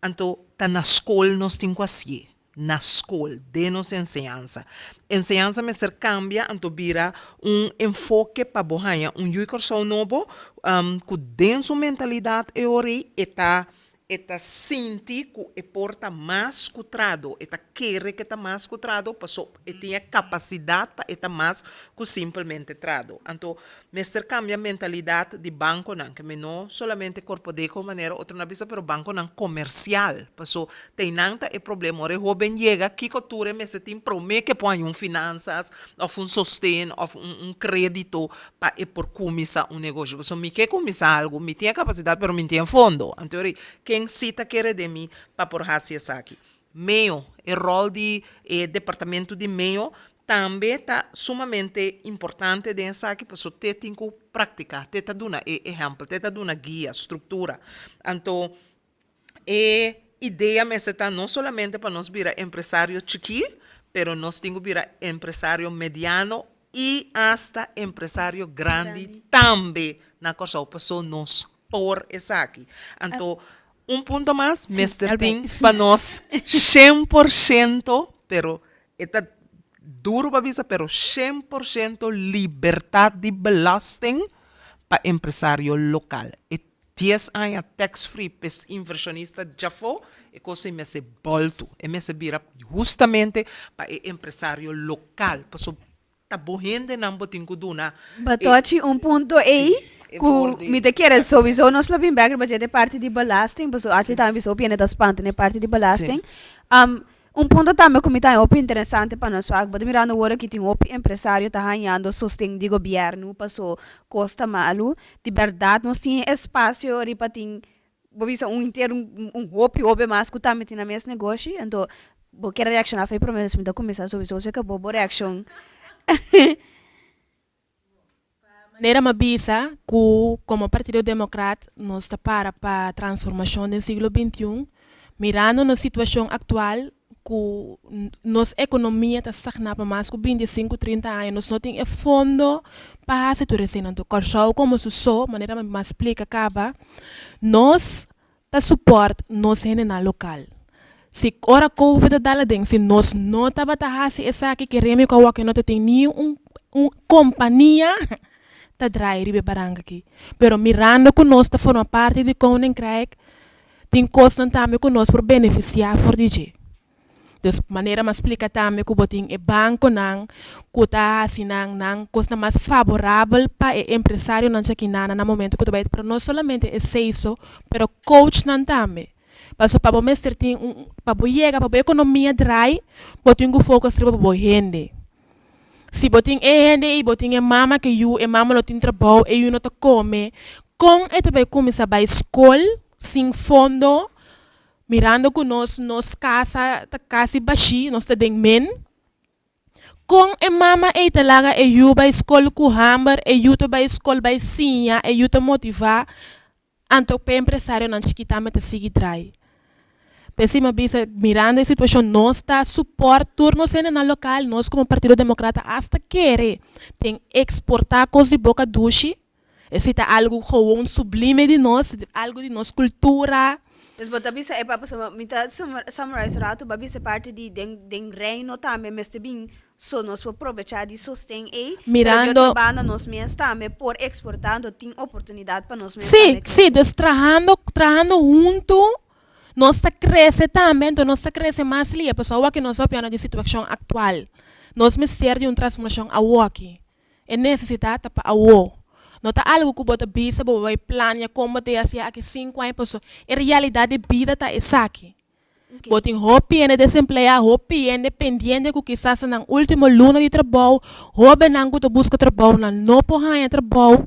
Anto ta na skol nos tin ku hasié, na skol, den nos enseñansa. Enseñansa mester kambia anto bira un enfoke pa bo haña un yu Kòrsou nobo ku den su mentalidat e ora ei e ta E ta sinti ku e por ta mas ku trado, e ta kere ku e ta mas ku trado paso e tin e kapasidat pa e ta mas ku simpelmente trado. Anto mester kambia mentalidat di bankonan, ke mi no solamente Korpodeko manera otronan a bisa pero bankonan komersial paso teinan ta e problema. Ora e hoben yega kiko tur e mester tin prome ke por haña un finansas òf un sosten òf un kredito pa e por kuminsá un negoshi. Pasobra mi ke kuminsá algu, mi tin e kapasidat pero mi no tin e fondo. Anto ora ken si ta kere den mi pa por hasi esaki? Meo, e ròl di e departamento di meo tambe ta sumamente importante den esaki pasobra te tin ku praktiká, te ta duna e ehèmpel, te ta duna guia, struktura. Anto E idea mester ta no solamente pa nos bira empresario chikí, pero nos tin ku bira empresario mediano i asta empresario grandi tambe na Kòrsou, paso nos por esaki. Anto un punto mas mester tin pa nos 100%, pero e ta duru pa bisa, pero 100% libertat di belasting pa empresario lokal. E Dies aña tax free p'es invershonista djafó, e kos ei mester bòltu. E mester bira hustamente pa e empresario lokal, pasobra ta bo hendenan bo tin ku duna e. Bo tochi un punto ei ku mi ta kere sowieso nos lo bin bèk riba dje de parti di belasting, pasobra aki tambe bisa hopi hende ta spanta na e parti di belasting. Un punto tambe ku mi ta haña hopi interesante pa nos wak, bo ta mirando awor aki tin hopi empresario ta hañando sosten di gobièrnu paso kos ta malu. Di bèrdat nos tin e espasio riba tin, bo bisa un henter un hopi hopi mas ku tambe tin nan mes negoshi. Anto bo kier a reakshoná afei promé mi ta kuminsá sowieso seka bo bo reakshon. Manera m'a bisa ku komo Partido Demokrat nos ta para pa transformashon den siglo bintiun, mirando nos situashon aktual ku nos ekonomia ta stagná pa mas ku 25, 30 aña, nos no tin e fondo pa hasi tur esei. Anto Kòrsou komo su so, manera mi a splika kaba, nos ta support nos hendenan lokal. Si ora covid a dal aden, si nos no tabata hasi esaki, keremi ku awor no ta tin ni un un kompania ta draai riba e baranka aki. Pero mirando ku nos ta forma parti di Koninkrijk, tin kosnan tambe ku nos por benefisiá for di dje. Dus manera mi a splika tambe ku bo tin e bankonan ku ta hasi nan nan kosnan mas faborabel pa e empresarionan chakinana na momento ku ta bai, pero no solamente esei so, pero coachnan tambe. Pasobra pa bo mester tin un, pa bo yega, pa bo ekonomia drai, bo tin ku focus riba bo hende. Si bo tin e hende ei, bo tin e mama ku e yu, e mama no tin trabou, e yu no ta kome, kon e ta bai kuminsá bai skol sin fondo? Mirando ku nos nos kasa ta kasi bashí, nos ta den men, kon e mama ei ta laga e yu bai skol ku hamber, e yu ta bai skol bai siña, e yu ta motivá, anto ku e empresarionan chikí tambe ta sigui drai. P'esei mi a bisa, mirando e situashon, nos ta supòrt tur nos hendenan lokal, nos komo Partido Demokrata asta kere den eksportá kos di boka dushi, Esei ta algu gewoon sublime di nos, algu di nos kultura. Dus bo ta bisa e pa pasobra mi ta summarize rato bo a bisa parti di den den reino tambe mester bin so nos por probecha di sosten ei pero di otro banda nos mes tambe por exporta anto tin oportunidad pa nos mes tambe crece. Si, si, dus trahando trahando hunto nos ta crece tambe anto nos ta crece mas lia pasobra awor aki nos ta papiando di situacion actual. Nos mester di un transformashon awoki. E nesesidat ta pa awo. No ta algu ku bo ta bisa bo bai plania kon bo ta hasi aki sinku aña paso e realidat di bida ta esaki. Bo tin hopi hende desempleá, hopi hende pendiente ku kisas ta nan último luna di trabou, hóbennan ku ta buska trabou nan no por haña trabou.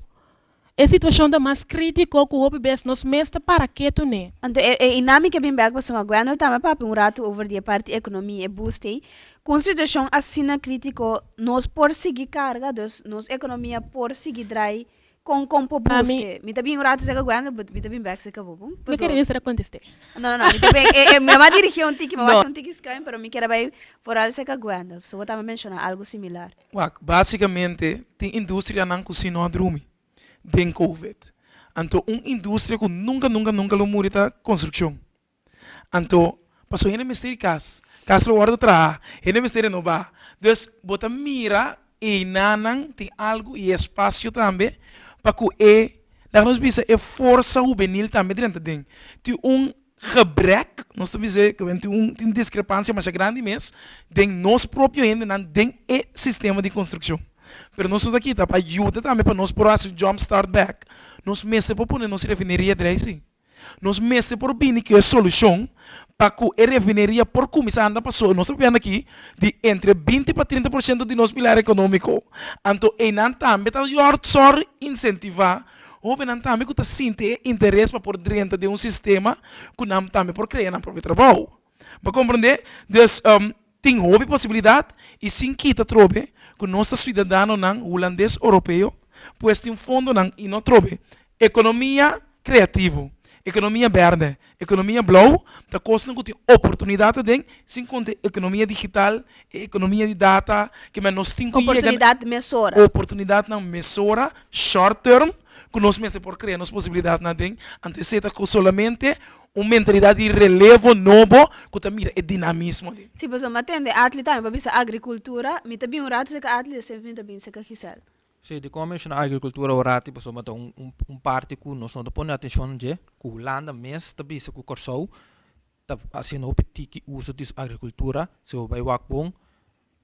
E situashon ta mas krítiko ku hopi bes nos mes ta para ketu n'e. Anto e e inami ke bin bek pasobra Gwendel tambe papia un ratu over di e parti ekonomia e boost ei. Ku un situashon asina krítiko nos por sigui karga, dus nos ekonomia por sigui drai Kon kon por Pa mi. buske? Mi ta bin un rato serka Gwendel, but mi ta bin bek serka bo, bon? Mi Paso. kere mester a kontest'é. No, no, no, mi ta bin, e, e, mi a bai dirigí un tiki, mi a wak un tiki schuin, pero mi kier a bai vooral serka Gwendel, pasobra bo tambe menshoná algu similar. Wak, básikamente tin industrianan ku si no a drumi den covid. Anto un industria ku nunka, nunka, nunka lo muri ta konstrukshon. Anto, pasobra hende mester di kas, kas lo wòrdu traha, hende mester renobá. Dus, bo ta mira einanan tin algu i espasio tambe pa ku e, laga nos bisa, e forsa hubenil tambe drenta den. Tin un gebrek, nos ta bisa ku tin un tin diskrepansia masha grandi mes den nos propio hendenan den e sistema di konstrukshon. Pero nos no ta kita pa yuda tambe pa nos por hasi un jump start bèk, nos mester por pone nos refineria drei si. Nos mester por bini ku e solushon pa ku e refineria por kuminsá anda paso nos ta papiando aki di entre 20 pa 30% di nos pilar ekonómiko. Anto einan tambe ta yòrd sòr insentivá hóbennan tambe ku ta sinti e interes pa por drenta den un sistema ku nan tambe por krea nan propio trabou. Bo a komprendé? Dus tin hopi posibilidat i sin kita trobe ku nos ta suidadanonan hulandes oropeo pues tin fondonan i no trobe Ekonomia kreativo, ekonomia bèrdè, ekonomia blou ta kosnan ku tin oportunidat aden, sin konta e ekonomia digital, e ekonomia di data, ke men nos tin ku yega Oportunidat mesora. Oportunidatnan mesora, short term, ku nos mester por krea nos posibilidatnan aden. Anto esei ta ku solamente un mentalidat di relevo nobo ku ta mira e dinamismo aden. Si pasobra mi a tende Atli tambe pa bisa agrikultura, mi ta bin un ratu serka Atli, despues mi ta bin serka Giselle. Sí, dikon a menshoná agrikultura orati pasobra ta un un parti ku nos no ta pone atenshon dje, ku Hulanda mes ta bisa ku Kòrsou ta hasiendo hopi tiki uso di su agrikultura, si bo bai wak bon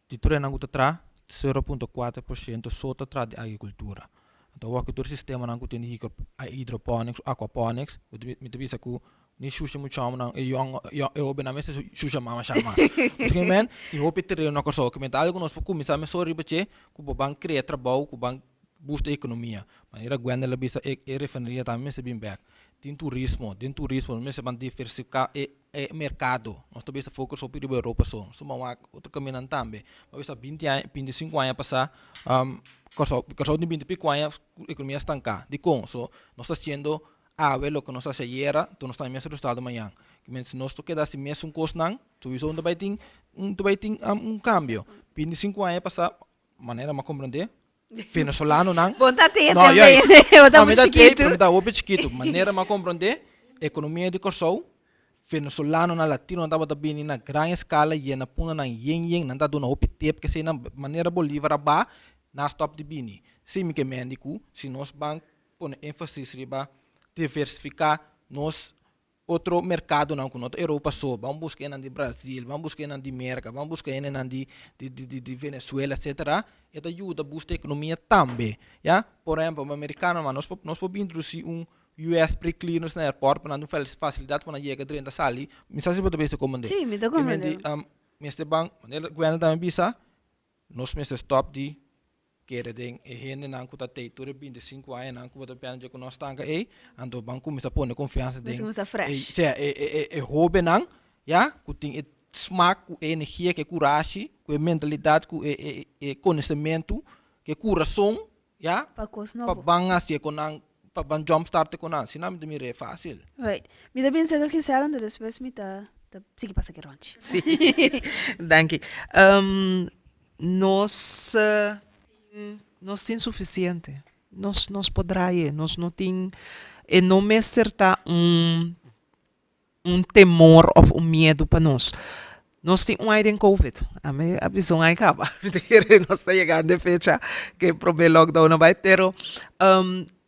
di tur esnan ku ta traha 0.4% so ta traha di agrikultura. Anto wak ku tur sistemanan ku tin di hidroponics, aquaponics, mi ta bisa ku Ni shusha mucha homennan, e yong, e hobennan mester shusha mama shama. Pasobra men tin hopi tereno na Kòrsou ke men ta algu ku nos por kuminsá mesora riba dje ku bo ban krea trabou, ku ban busta ekonomia. Manera Gwendel a bisa e e refineria tambe mester bin bèk. Tin turismo, den turismo nos mester ban diversifiká e e merkado. Nos ta bisa focus hopi riba Europa so. Nos ta ban wak otro kamindanan tambe. Bo a bisa 20 aña, 25 aña pasá Kòrsou, Kòrsou tin 20 i piko aña ku ekonomia stanká. Dikon? So nos ta hasiendo Awe loke nos hasi ayera, to nos ta e mes resultado mañan. Kimen si nos to keda hasi mesun kosnan, souiso no ta bai tin un ta bai tin un kambio. 25 aña pasá, manera mi a komprendé, venezolanonan. Bo ta te No, tambe, bo ta No, mi ta te, chikitu. pero mi ta hopi chikitu. Manera mi a komprendé, ekonomia di Kòrsou, venezolanonan, latinonan tabata bini na gran eskala yena punanan yen yen, nan ta duna hopi tep, keseinan, manera Bolívar a baha, nan a stòp di bini. Si mi ke mendi ku si nos ban pone énfasis riba diversifiká nos otro merkadonan ku no ta Europa so. Ban buska enan di Brazil, ban buska enan di Merka, ban buska enan di di Venezuela etcetera. E ta yuda busta ekonomia tambe, ya. Por ehèmpel merikanonan nos por nos por bin introdusí un US pre-clearance na airport pa nan tin fasilidat pa nan yega drenta sali. Mi sa si bo ta bisa komprendé. Sí, mi ta komprendé. Mester ban, manera Gwendel tambe bisa, Nos mester stop di kere den e hendenan ku ta tei tur e 25 añanan ku bo ta piensa dje ku nos stanka ei, anto ban kuminsá pone konfiansa den Mester kuminsá fresh. e sea e e e hóbennan ya ku tin e smak ku e energia ku e kurashi ku e mentalidat ku e e e konosementu ku e kurason ya Pa kos pa nobo. ban hasié ku nan pa ban jump start ku nan asina mi ta mira e fásil. Right. Mi ta pensa ku Gisela anto despues mi ta ta sigui pasa ki ronchi. Sí, danki. Nos tin nos tin sufisiente. Nos nos por draai e. Nos no tin e no mester ta un un temor of un miedu pa nos. Nos tin un ai den covid. Ami a bisa un ai kaba. Mi ta kere nos ta yegando e fecha ke prome lockdown a bai, pero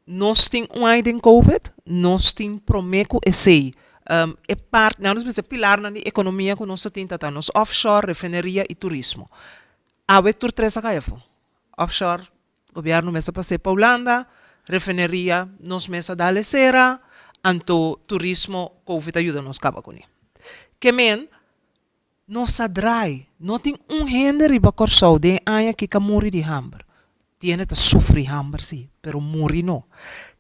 nos tin un ai den covid, nos tin prome ku esei e part, nan nos bisa pilarnan di ekonomia ku nos ta tin ta ta nos offshore, refineria i turismo. Awe tur tres a kai afó. Offshore, gobièrnu mes a pas'é pa Hulanda, refineria nos mes a dal e sera, anto turismo covid a yuda nos kaba kuné. Ke men, nos a drai, no tin un hende riba Kòrsou den e aña aki ka muri di hamber. Tin hende ta sufri hamber si, pero muri no.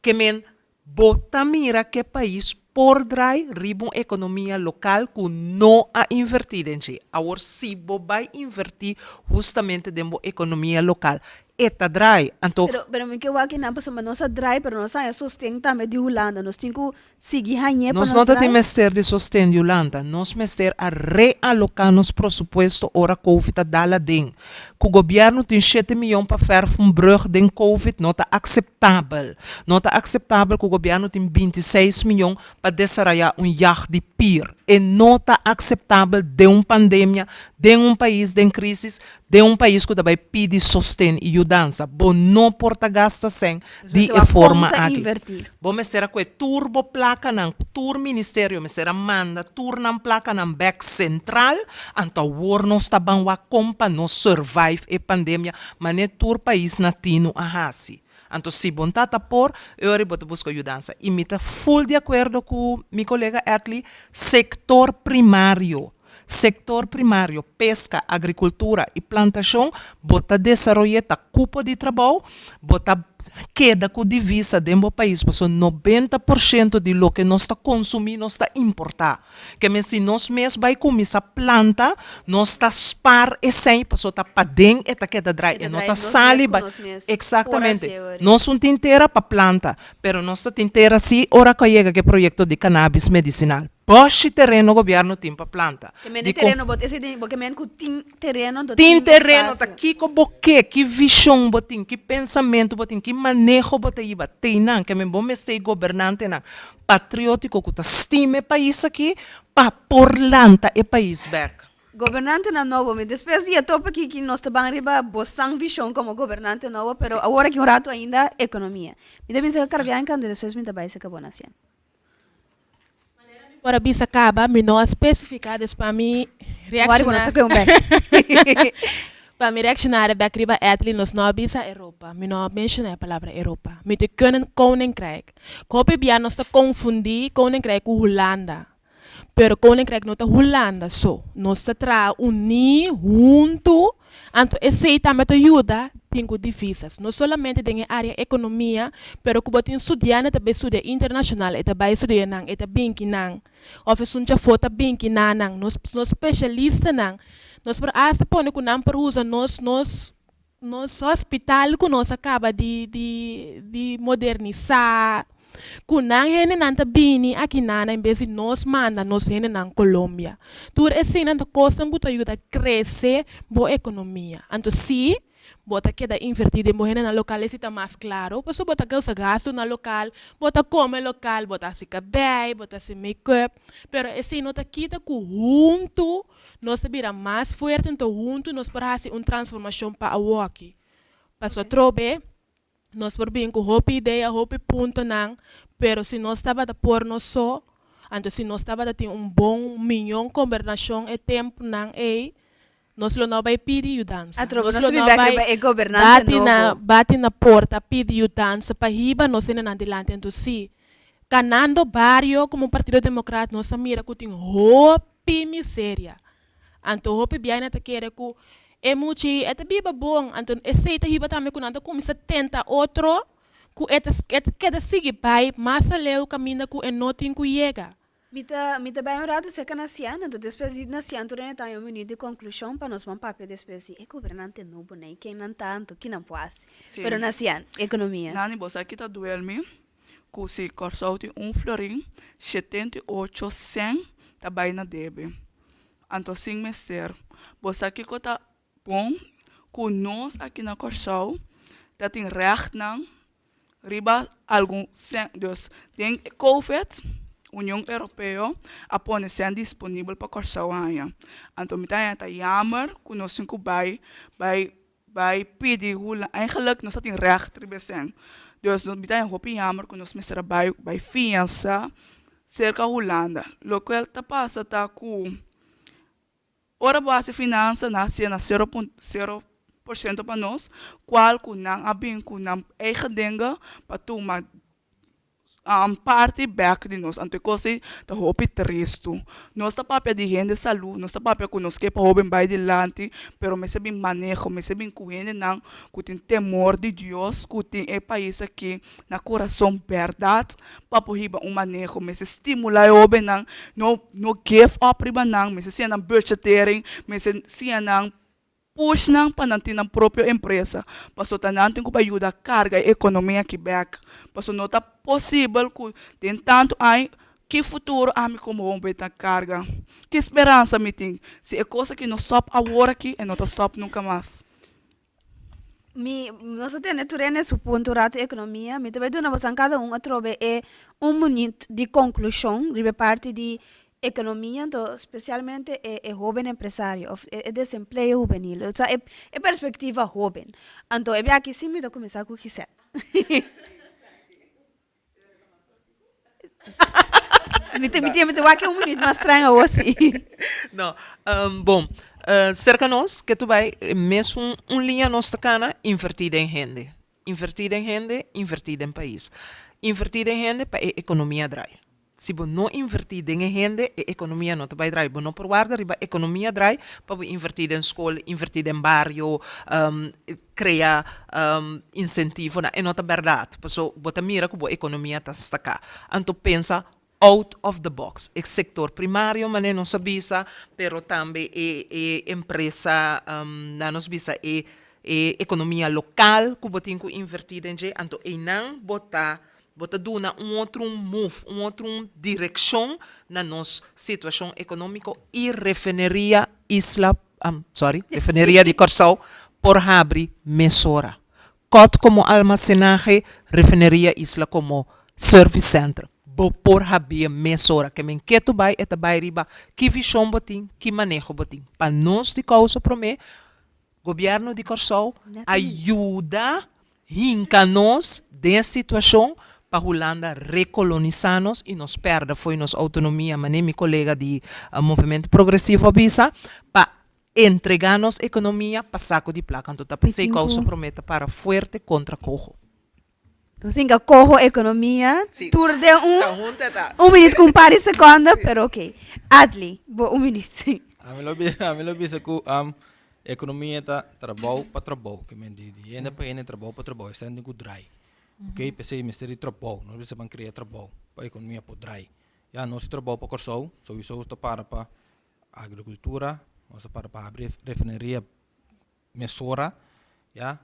Ke men, Bo ta mira ke pais por drai riba un ekonomia lokal ku no a invertí den dje. Awor si bo bai invertí hustamente den bo ekonomia lokal, e ta drai. Anto. Pero, pero mi ke wak kinan pasobra nos a drai pero nos a haña sosten tambe di Hulanda. Nos tin ku sigui hañ'é pa Nos nos no ta tin drai. mester di sosten di Hulanda. Nos mester a realoká nos prosupuesto ora covid a dal aden. Ku gobièrnu tin shete miyon pa fèrf un brùg den covid no ta akseptabel. No ta akseptabel ku gobièrnu tin 26 miyon pa desarayá un yag di pir. E no ta akseptabel den un pandemia, den un pais den krisis, den un pais ku ta bai pidi sosten i yudansa. Bo no por ta gasta sèn di e forma aki. Bo mester a kue tur bo plakanan, tur ministerio mester a manda tur nan plakanan bèk sentral, anto awor nos ta ban wak kon pa nos survive e pandemia manera tur pais latino a hasi. Anto si bo ta ta por, e ora bo ta buska yudansa. I mi ta ful di akuerdo ku mi kolega Edley, sektor primario. Sektor primario, peska, agrikultura i plantashon, bo ta desaroy'é ta kupo di trabou, bo ta keda ku divisa den bo pais pasobra 90% di loke nos ta konsumí nos ta importá. Ke men si nos mes bai kuminsá planta nos ta spar esei pasobra ta paden e ta keda drai, e no ta sali bai. Eksaktamente. Nos un tin tera pa planta, pero nos ta tin tera si ora ku a yega ku e proyekto di kanabis medisinal. Boshi tereno gobierno tin pa planta. Ke men e tereno bo esei den bo ke men ku tin tereno anto tin tereno ta kiko bo ke ki vision bo tin ki pensamentu bo tin ki maneho bo ta hiba teinan ke men bo mester e gobernantenan patriotiko ku ta stima e pais aki pa por lanta e pais bek. Gobernantenan nobo mi despues di e topic aki nos ta ban riba bo san vision komo gobernante nobo pero awor aki un rato ainda ekonomia mi ta bisa Carbianca anto despues mi ta bai seka bo Nacian. Manera mi por a bisa caba, mi no a specifica, dus pa mi reacciona pa mi reacciona bek riba Edley nos no a bisa Europa, mi no a menciona e palabra Europa. Mi ta kunnen Koninkrijk. Hopi bia nos ta confundi Koninkrijk cu Hulanda, pero Koninkrijk no ta Hulanda so, nos ta traha uni hunto Anto esei tambe ta yuda tin ku divisas, no solamente den e área ekonomia, pero ku bo tin studiante ta bai studia internashonal, e ta bai studia nan, e ta binki nan, òf esun djafó ta binki na nan. Nos nos spesialistanan, nos por asta pone ku nan por usa nos nos nos hospital ku nos a kaba di di di modernisá, Ku nan hendenan ta bini aki nana en bes di nos manda nos hendenan Colombia. Tur eseinan ta kosnan ku ta yuda krese bo ekonomia. Anto si bo ta keda invertí den bo hendenan lokal esei ta mas klaro pasobra bo ta kousa gastunan lokal, bo ta kome lokal, bo ta hasi kabei, bo ta hasi make-up, pero esei no ta kita ku huntu nos ta bira mas fuerte anto huntu nos por hasi un transformashon pa awoki. Pasobra atrobe Nos por bin ku hopi idea, hopi puntonan, pero si nos tabata por nos so, anto si nos tabata tin un bon miñon kombernashon e tempunan ei, nos lo no bai pidi yudansa. Atrobe Nos nos lo ta no bin bek bai riba e gobernante bati na nobo. bati na porta pidi yudansa pa hiba nos hendenan dilanti. Anto si, kanando bario komo Partido Demokrat nos a mira ku tin hopi miseria. Anto hopi biaina ta kere ku e mucha e ta biba bon, anto esei ta hiba tambe ku nan ta kuminsá tenta otro ku e ta e ta keda sigui bai mas aleu kaminda ku e no tin ku yega. Mi ta mi ta bai un ratu serka Nasian, anto despues di Nasian tur hende ta haña un minuut di konklushon pa nos ban papia despues di e gobernante nobo nan i ken nan ta anto ki nan por hasi. Sí. Pero Nasian, ekonomia. Nani, bo sa ki ta duel mi? Ku si Kòrsou tin un florin, 78 sèn ta bai na debe. Anto sin mester. Bo sa kiko ta bon? Ku nos aki na Kòrsou ta tin rèchtnan riba algun sèn. Dus den e covid Union Europeo a pone sèn disponibel pa Kòrsou haña. Anto mi ta haña ta yamer ku nos tin ku bai bai Bai pidi hula, eigenlijk nos ta tin recht riba esei. Dus nos mi ta haña hopi jammer ku nos mester a bai bai fiansa serka Hulanda. Lokual ta pasa ta ku ora bo hasi finansa nan hasié na sero punt sero. Porshento pa nos, kual ku nan a bin ku nan eigen dingen pa tuma parti bek di nos. Anto e kos ei ta hopi tristu. Nos ta papia di hende salú, nos ta papia ku nos ke pa hóben bai dilanti, pero mester bin maneho, mester bin ku hendenan ku tin temor di Dios, ku tin e pais aki na kurason bèrdat pa por hiba un maneho. Mester stimulá e hóbennan, no no give up riba nan, mester siña nan budgetering, mester siña nan Push nan pa nan tin nan propio empresa, paso ta nan tin ku bai yuda karga e ekonomia aki bek. Paso no ta posibel ku den tantu aña ki futuro ami komo hoben ta karga? Ki speransa mi tin? Si e kos aki no stòp awor aki e no ta stòp nunka mas. Mi, nos a tende tur hende su punto rato ekonomia. Mi ta bai duna bosan kada un atrobe e un minuut di konklushon riba e parti di Economia anto specialmente e e hoben empresario of e desempleo hubenil, o sea e e perspectiva hoben. Anto e biaha aki si mi ta cuminsa cu Giselle. Mi ta mi ta mi ta wak un minuut mas tren awor si. No, bon, cerca nos ke tu bai mesun un liña nos ta cana inverti den hende. Inverti den hende, inverti den pais. Inverti den hende pa e economia drai. Si bo no invertí den e hende, e ekonomia no ta bai drai. Bo no por warda riba ekonomia drai pa bo invertí den skol, invertí den bario, krea insentivonan. E no ta bèrdat. Paso bo ta mira ku bo ekonomia ta staká. Anto pensa out of the box. E sektor primario manera nos a bisa, pero tambe e e empresa, nan nos bisa e e ekonomia lokal ku bo tin ku invertí den dje. Anto einan bo ta Bo ta duna un otro un move, un otro un direccion na nos situacion economico y refineria Isla, sorry, refineria di Corsou por habri mesora. Cot como almacenahe, refineria Isla como service center. Bo por habie mesora. Ke men ketu bai e ta bai riba ki vision bo tin, ki maneho bo tin. Pa nos di Causa Prome, Gobierno di Corsou a yuda Hinka nos den e situashon pa Hulanda rekolonisá nos i nos pèrdè fo'i nos outonomia, manera mi kolega di Movemento Progresivo a bisa, pa entregá nos ekonomia pa saku di plaka. Anto ta p'esei Kousa Promé ta para fuerte kontra Koho. Nos hinka Koho ekonomia tur den un un minüt ku un par di sekonda, pero oke. Adly, bo un minüt. Ami lo bisa, ami lo bisa ku Ekonomia ta trabou pa trabou, ke men di di hende pa hende trabou pa trabou, esei tin ku drai. Ok, p'esei mester di trabou, nos mester ban krea trabou pa ekonomia por drai. Ya nos tin trabou pa Kòrsou, souiso ta para pa agrikultura, nos ta para pa habri refineria mesora, ya,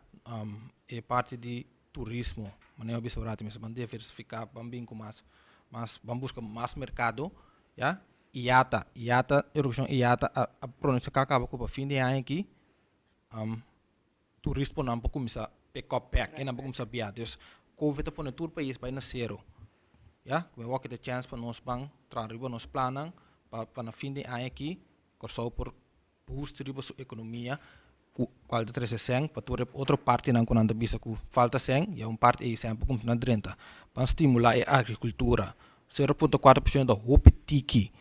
e parti di turismo, manera mi a bisa un ratu mester ban diversifiká, ban bin ku mas mas ban buska mas merkado, ya. IATA, IATA, e organisashon IATA a a pronostiká kaba ku pa fin di e aña aki turismonan por kuminsá pick up bèk, e nan por kuminsá biaha. Dus covid a pone tur pais bai na sero, ya. Ku mi wak e ta chèns pa nos ban traha riba nos plannan pa pa na fin di e aña aki Kòrsou por boost riba su ekonomia ku kual ta trese sèn pa tur e otro partinan ku nan ta bisa ku falta sèn ya un parti ei sèn por kumsa na drenta. Ban stimulá e agrikultura. 0.4% ta hopi tiki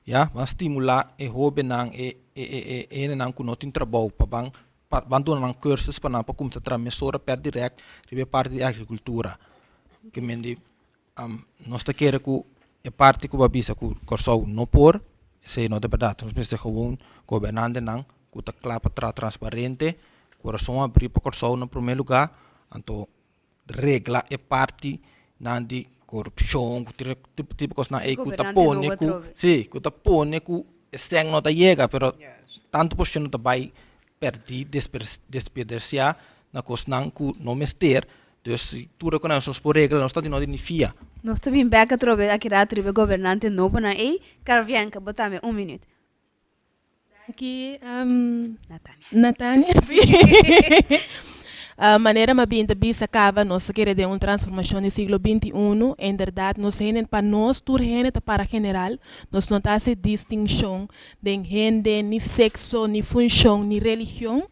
ya. Ban stimulá e hóbennan e e e e hendenan ku no tin trabou pa ban pa ban duna nan kursus pa nan por kumsa traha mesora per dirèkt riba e parti di agrikultura. Ke men di Nos ta kere ku e parti ku bo a bisa ku Kòrsou no por, esei no ta bèrdat. Nos mester gewoon gobernantenan ku ta kla pa traha transparente, kurason abrí pa Kòrsou na promé lugá, anto regla e partinan di korupshon ku tur e tipo kosnan ei ku ta pone ku, si, ku ta pone ku e sèn no ta yega, pero tantu por shento ta bai pèrdí, desperdisiá na kosnan ku no mester. Dus si tur e konan nos por regla nos ta di no di ni fia. Nos ta bin bek atrobe aki rato riba e gobernante nobonan ei. Carvianca, bo tambe un minuut. Danki Natania. Natania, si. Manera mi a bin ta bisa caba nos ta kere den un transformacion di siglo 21. Inderdaad nos hende pa nos tur hende ta para general. Nos no ta haci distincion den hende, ni sexo, ni funcion, ni religion.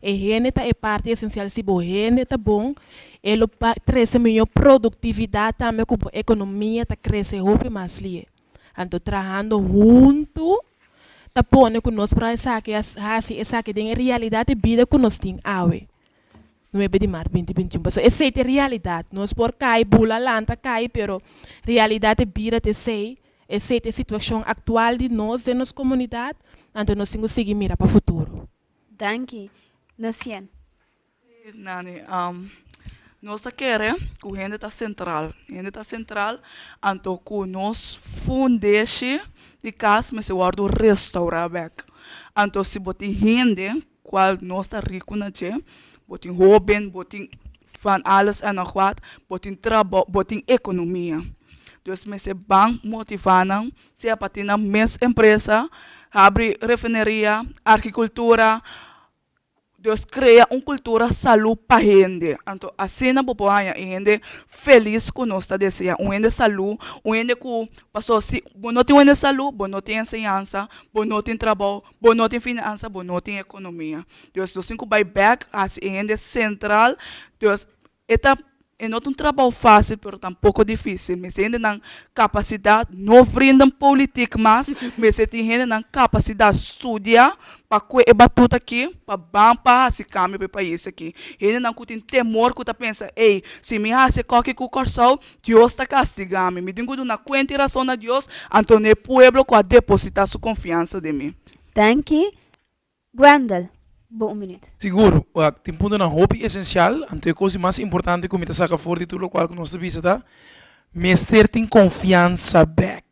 E hende ta e parti esensial, si bo hende ta bon, e lo trese mihó produktividat tambe ku bo ekonomia ta krese hopi mas lie. Anto trahando huntu. ta pone ku nos por esaki hasi esaki den e realidat di bida ku nos tin awe, nuebe di mart binti bintiun. Pasobra esei ta e realidat. Nos por kai, bula, lanta, kai, pero realidat di bida ta esei. Esei ta e situashon aktual di nos den nos komunidat, anto nos tin ku sigui mira pa futuro. Danki. Nacien. Nani, nos ta kere ku hende ta sentral. Hende ta sentral, anto ku nos fundeshi di kas mester wòrdu restourá bèk. Anto si bo tin hende kual nos ta riku na dje, bo tin hóben, bo tin van alles en nog wat, bo tin trabou, bo tin ekonomia. Dus mester ban motivá nan, sea pa tin nan mes empresa, habri refineria, agrikultura. Dus krea un kultura salú pa hende. Anto asina bo por haña e hende felis ku nos ta deseá. Un hende salú, un hende ku, pasobra si bo no tin un hende salú, bo no tin enseñansa, bo no tin trabou, bo no tin finansa, bo no tin ekonomia. Dus nos tin ku bai bèk hasi e hende sentral. Dus E ta e no ta un trabou fácil pero tampoko difícil. Mester hendenan kapasidat, no vrienden politiek mas, mester tin hendenan kapasidat studia pa kue e batuta aki pa ban pa hasi kambio pa e pais aki. Hendenan ku tin temor ku ta pensa ey si mi hasi e koki ku Kòrsou Dios ta kastigá mi. Mi tin ku duna kuenta i rason na Dios anto na e pueblo ku a depositá su konfiansa den mi. Danki Gwendel, bo un minuut. Sigur, wak, tin puntonan hopi esensial, anto e kos di mas importante ku mi ta saka for di tur lokual ku nos ta bisa ta, mester tin konfiansa bèk.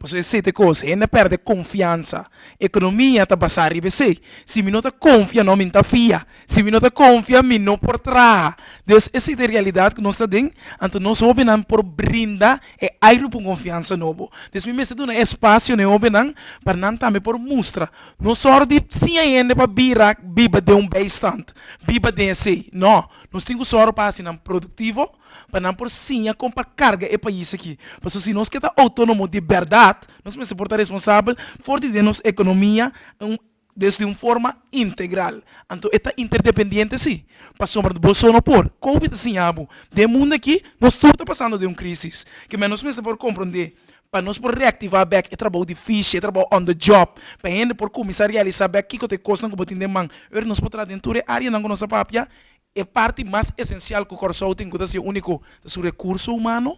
Pasobra esei ta e kos, hende a pèrdè konfiansa. Ekonomia ta basá riba esei. Si mi no ta konfia, no, mi no ta fia. Si mi no ta konfia, mi no por traha. Dus esei ta e realidat ku nos ta den, anto nos hóbennan por brinda E airu pa un konfiansa nobo. Des mi mester duna espasio na e hobennan pa nan tambe por mustra. No sòru di siña hende pa bira biba den un bijstand, biba den esei. No, nos tin ku sòru pa hasi nan produktivo, pa nan por siña kon pa karga e pais aki. Pasobra si nos ke ta outónomo di bèrdat, nos mester por ta responsabel for di den nos ekonomia, un. Desde un forma integral. Anto e ta interdependiente si, pasobra bo so no por. Covid a siña bo, den mundo aki nos tur ta pasando den un crisis, ke men nos mester por comprende pa nos por reactiva bek e trabou dificil, e trabou on the job, pa hende por cuminsa realisa bek kico ta e cosnan cu bo tin den man. Ora nos por traha den tur e areanan cu nos a papia, E parti mas esensial ku Kòrsou tin ku ta siña úniko ta su rekurso humano,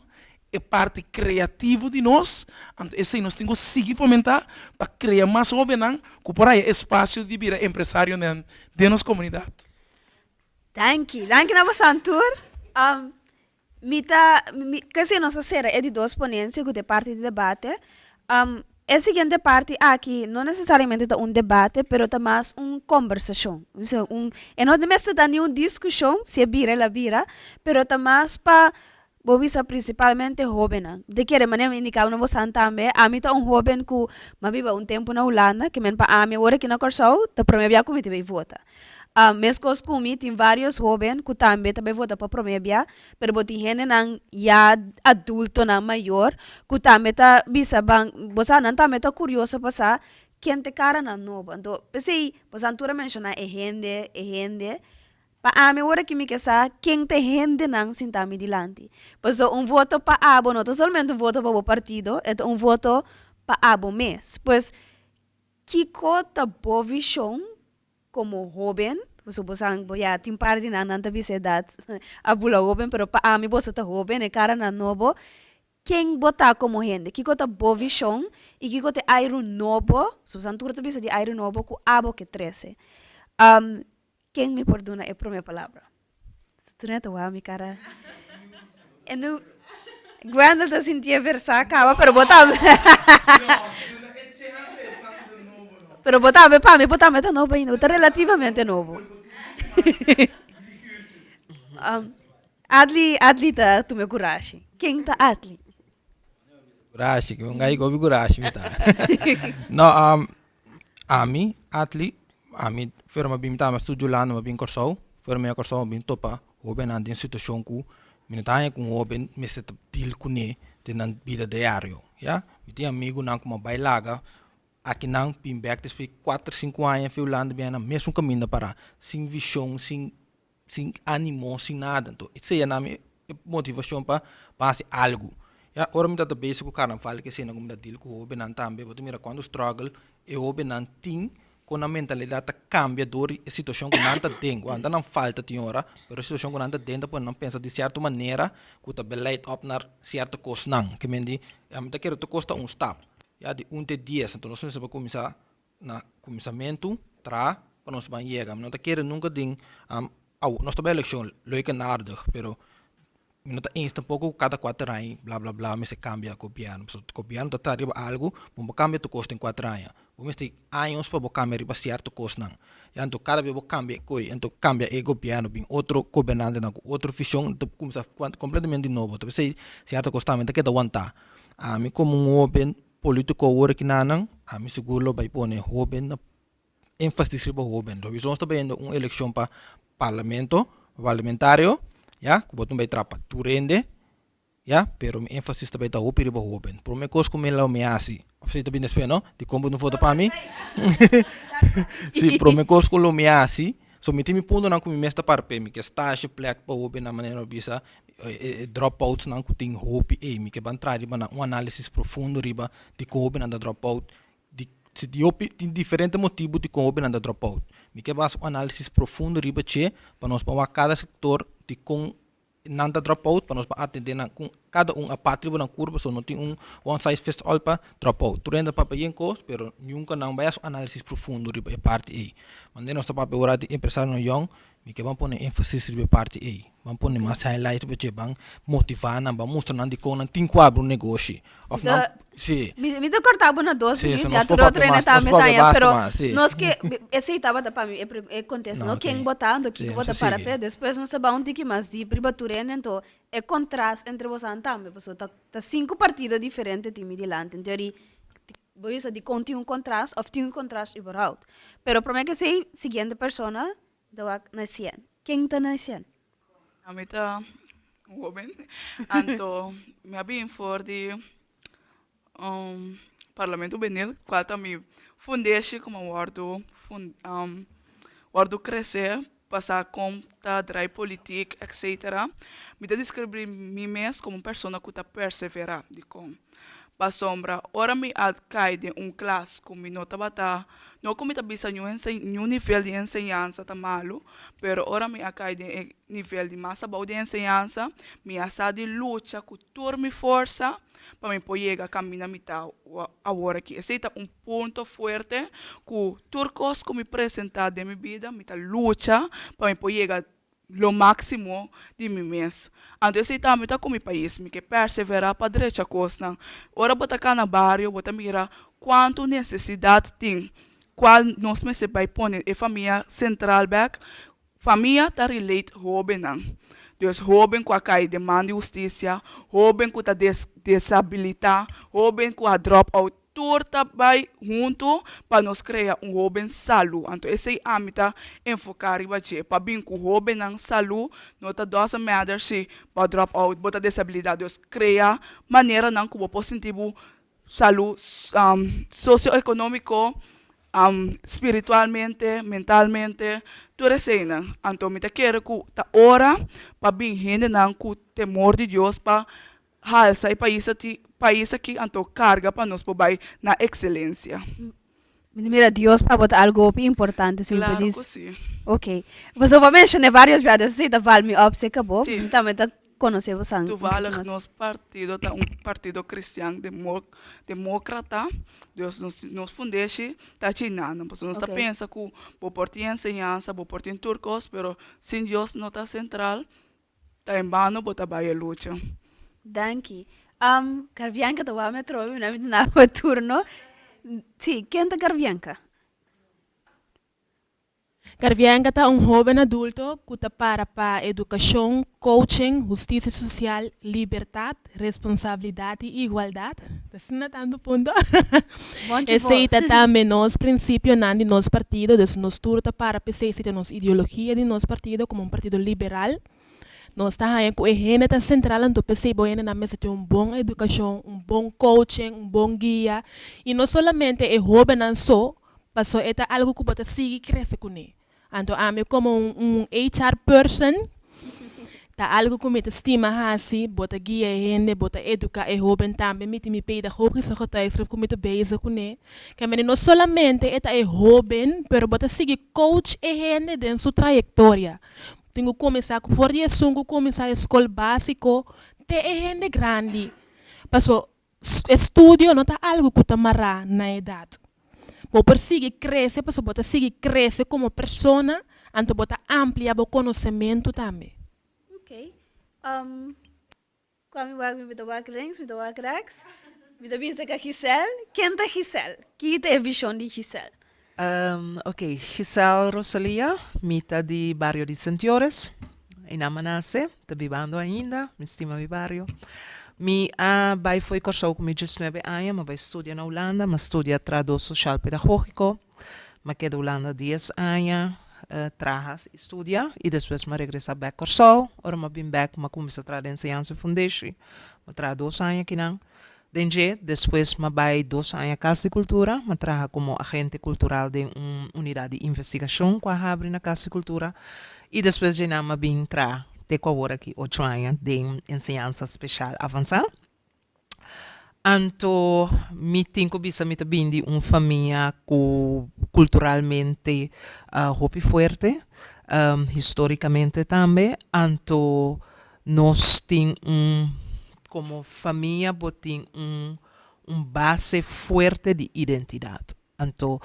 e parti kreativo di nos, anto esei nos tin ku sigui fomentá pa krea mas hóbennan ku por haya espasio di bira empresarionan den nos komunidat. Danki, danki na boso tur. Mi ta, mi, kese nos a sera e di dos ponencia cu ta e parti di debate. E siguiente parti aki no necesariamente ta un debate, pero ta mas un combersacion. Osea un, e no mester ta ni un discusion, si e bira el a bira, pero ta mas pa bo bisa principalmente hobennan. Mi ta kere manera mi indicaba na bosan tambe, ami ta un hoben cu mi a biba un tempo na Hulanda, ke men pa ami awor aki na Kòrsou ta prome bia cu mi ta bay vota. Meskos ku mi tin vários hóben ku tambe ta bai vota pa promé bia, pero bo tin hendenan ya adultonan mayor ku tambe ta bisa ban, bo sa nan tambe ta kurioso pa sa ken ta e karanan nobo. Anto p'esei bo sa tur a menshoná e hende, e hende. Pa ami ora ki mi ke sa ken ta e hendenan sintá mi dilanti. Pasobra un voto pa abo no ta solamente un voto pa bo partido, e ta un voto pa abo mes. Pues kiko ta bo vishon Komo hóben, pasobra bo sa bo ya tin par di nan, nan ta bisa edat a bula hóben, pero pa ami boso ta hóben, e karanan nobo, ken bo ta komo hende? Kiko ta bo vishon i kiko ta e airu nobo, pasobra nan tur ta bisa di airu nobo ku abo ke trese. Ken mi por duna e promé palabra? Tur nan ta wak mi kara. E no Gwendel ta sintié versá kaba, pero bo tambe. Pero bo tambe pa mi bo tambe ta nobo ainda, bo ta relativamente nobo. Adly, Adly ta tuma e kurashi. Ken ta Adly? Kurashi, ke un gai gobi kurashi mi ta. No, Ami, Atli, ami fuera mi a bin ta studia Hulanda mi a bin Kòrsou, fuera mi a Kòrsou mi a bin topa hóbennan den situashon ku mi no ta haña ku un hóben mester ta deal kuné den nan bida diario, ya. Mi tin amigunan ku mi a bai laga akinan bin bèk despues di kuater sinku aña fi Hulanda bin haña nan mesun kaminda pará, sin vishon, sin sin animo, sin nada. Anto esei a nami e motivacion pa pa haci algo. Ya, ora mi ta ta bezig cu carnaval ke esena cu mi ta deal cu hobennan tambe, bo ta mira cuanto struggle. e hobennan tin kon nan mentalidat ta kambia dor di e situashon ku nan ta den. Ku anta nan falta tin ora, pero e situashon ku nan ta den ta pone nan pensa di sierto manera ku ta beleid op naar sierto kosnan. Ke men di, ami ta kere tur kos ta un stap, ya di un te dies. Anto nos mester por kuminsá na kuminsamentu traha pa nos ban yega. Mi no ta kere nunka den Awo, nos ta bai elekshon, leuk en aardig, pero mi no ta eens tampoko ku kada kuater aña bla bla bla mester kambia gobièrnu. Pasobra gobièrnu ta traha riba algu, bo no por kambia tur kos den kuater aña. Bo mester años pa bo kambia riba sierto kosnan. Ya anto kada bes bo kambia e koi, anto kambia e gobièrnu, bin otro gobernantenan ku otro vishon, ta kuminsá kompletamente di nobo. Ta p'esei sierto kos tambe ta keda wantá. Ami komo un hoben polítiko awor aki nan, ami sigur lo bai pone hoben na énfasis riba hóben. Sowieso nos ta bayendo un elekshon pa parlamento, parlamentario, ya, ku bo tin bai traha pa tur hende, ya, pero mi énfasis ta bai ta hopi riba hóben. Promé kos ku mi lo mi hasi, òf si ta bini despues no, dikon bo no vota pa mi? Si, promé kos ku lo mi hasi, so mi tin mi puntonan ku mi mes ta para p'e, mi ke stasje plek pa hóbennan manera mi a bisa, e dropoutsnan ku tin hopi ei, mi ke ban traha riba nan un análisis profundo riba dikon hóbennan ta dropout, Di si di hopi tin diferente motibu dikon hopinan ta drop out. Mi ke basa un análisis profundo riba dje pa nos por wak kada sektor dikon nan ta drop out pa nos por atendé nan ku kada un apart riba nan kurpa so no tin un one size fits all pa drop out. Tur hende ta papia yen kos pero nunka nan bai hasi un análisis profundo riba e parti ei. Manera nos ta papia ora di empresarionan yòn Mi ke ban pone énfasis riba e parti ei. Ban pone mas highlight riba dje, ban motivá nan, ban mustra nan dikon nan tin ku abri un negoshi. Òf nan, si. Mi ta kòrtá bo na dos minuut, ya tur otro hende tambe ta haña, pero nos ke, esei tabata pa mi e kontesto, no ken bo ta, anto kiko bo ta para p'e. Despues nos ta ban un tiki mas dip riba tur hende, anto e kontrast entre bosan tambe, pasobra ta sinku partido diferente tin mi dilanti. Anto di bo bisa dikon tin un kontrast òf tin un kontrast überhaupt. Pero promé ke esei, siguiente persona Ta wak na sien. Ken ta na sien? Ami ta un hoben, anto mi a bin for di Parlamento Hubenil, cual ta mi fundeshi como a wordo wordo crece, pasa con ta draai politiek etcetera. Mi ta describi mi mes como un persona cu ta persevera, dicon? Pasobra ora mi a kai den un klas ku mi no tabata, no ku mi ta bisa niun ense niun nivel di enseñansa ta malu, pero ora mi a kai den e nivel di mas abou di enseñansa, mi a sa di lucha ku tur mi forsa pa mi por yega kaminda mi ta awor aki. Esei ta un punto fuerte ku tur kos ku mi presentá den mi bida mi ta lucha pa mi por yega lo máksimo di mi mes. Anto esei tambe ta ku mi pais. Mi ke perseverá pa drecha kosnan. Ora bo ta kana bario, bo ta mira kuantu nesesidat tin, kual nos mester bai pone e famia sentral bèk. Famia ta relate hóbennan. Dus hóben ku a kai den man di hustisia, hóben ku ta desabilitá, hóben ku a drop out. Tur ta bai huntu pa nos krea un hóben salú. Anto esei ami ta enfoká riba dje, pa bin ku hóbennan salú. No ta doesn't matter si bo a drop out, bo ta desabilidad. Dus krea maneranan ku bo por sinti bo salú sosioekonómiko, spiritualmente, mentalmente, tur eseinan. Anto mi ta kere ku ta ora pa bin hendenan ku temor di Dios pa Halsa e pais aki pais aki anto carga pa nos por bay na excelencia. Mi ta mira Dios pa bo ta algo hopi importante si mi por Claro djis. cu si. Ok. Pasobra bo a menciona varios biaha dus esey ta val mi op cerca bo. Si. Mi tambe ta conoce bo san un poquito Toevallig mas. nos partido ta un partido cristian demo democrata dus nos nos fundeshi ta chinando pasobra nos ta Ok. pensa cu bo por tin enseñansa bo por tin tur cos pero sin Dios no ta central Ta en bano bo ta bai e lucha. Danki. Um, Carbianca ta wou mi atrobe, mi no a miti nada pa turno. Sí, ken ta Carbianca? Carbianca ta un hoben adulto ku ta para pa edukashon, coaching, hustisia sosial, libertat, responsabilidat i igualdat. Ta asina tantu punto. Bonchi bo. Esei ta tambe nos prinsipionan di nos partido, dus nos tur ta para p'esei, esei ta nos ideologia di nos partido komo un partido liberal. Nos ta haña ku e hende ta sentral, anto p'esei bo hendenan mester tin un bon edukashon, un bon coaching, un bon guia, i no solamente e hóbennan so, pasobra e ta algu ku bo ta sigui krese kuné. Anto ami komo un HR person. Ta algu ku mi ta stima hasi, bo ta guia e hende, bo ta eduká e hóben tambe. Mi tin mi pedagogische getuigschrift ku mi ta bezig kuné. Ke mende no solamente e ta e hóben, pero bo ta sigui coach e hende den su trayektoria. Tin ku kuminsá ku for di esun ku kuminsá e skol básiko te e hende grandi. Paso estudio no ta algu ku ta mará na edat. Bo por sigui krese pasobra bo ta sigui krese komo persona, anto bo ta amplia bo konosementu tambe. Ok. Um, kua mi wak mi ta wak links, mi ta wak rechts. Mi ta binse ka Giselle. Ken ta Giselle? Ki ta e vishon di Giselle? Um, ok, Giselle Rosalia, mi ta di bario di Sint Joris. Einan mi a nase, ta bibando ainda, mi stima mi bario. Mi a bai fo'i Kòrsou ku mi diesnuebe aña, mi a bai studia na Hulanda, mi a studia trahadó sosial pedagógiko. Mi a keda Hulanda dies aña traha i studia i despues mi a regresá bèk Kòrsou. Ora mi a bin bèk mi a kuminsá traha den enseñansa fundeshi. Mi a traha dos aña akinan. Den dje, despues mi a bai dos aña Kas di Kultura. Mi a traha komo agente kultural den un unidat di investigashon ku a habri na Kas di Kultura. I despues dje nan mi a bin traha te ku awor aki ocho aña den enseñansa speshal avansá. Anto mi tin ku bisa mi ta bin di un famia ku kulturalmente hopi fuerte, histórikamente tambe. Anto Nos tin un, komo famia bo tin un un base fuerte di identidat. Anto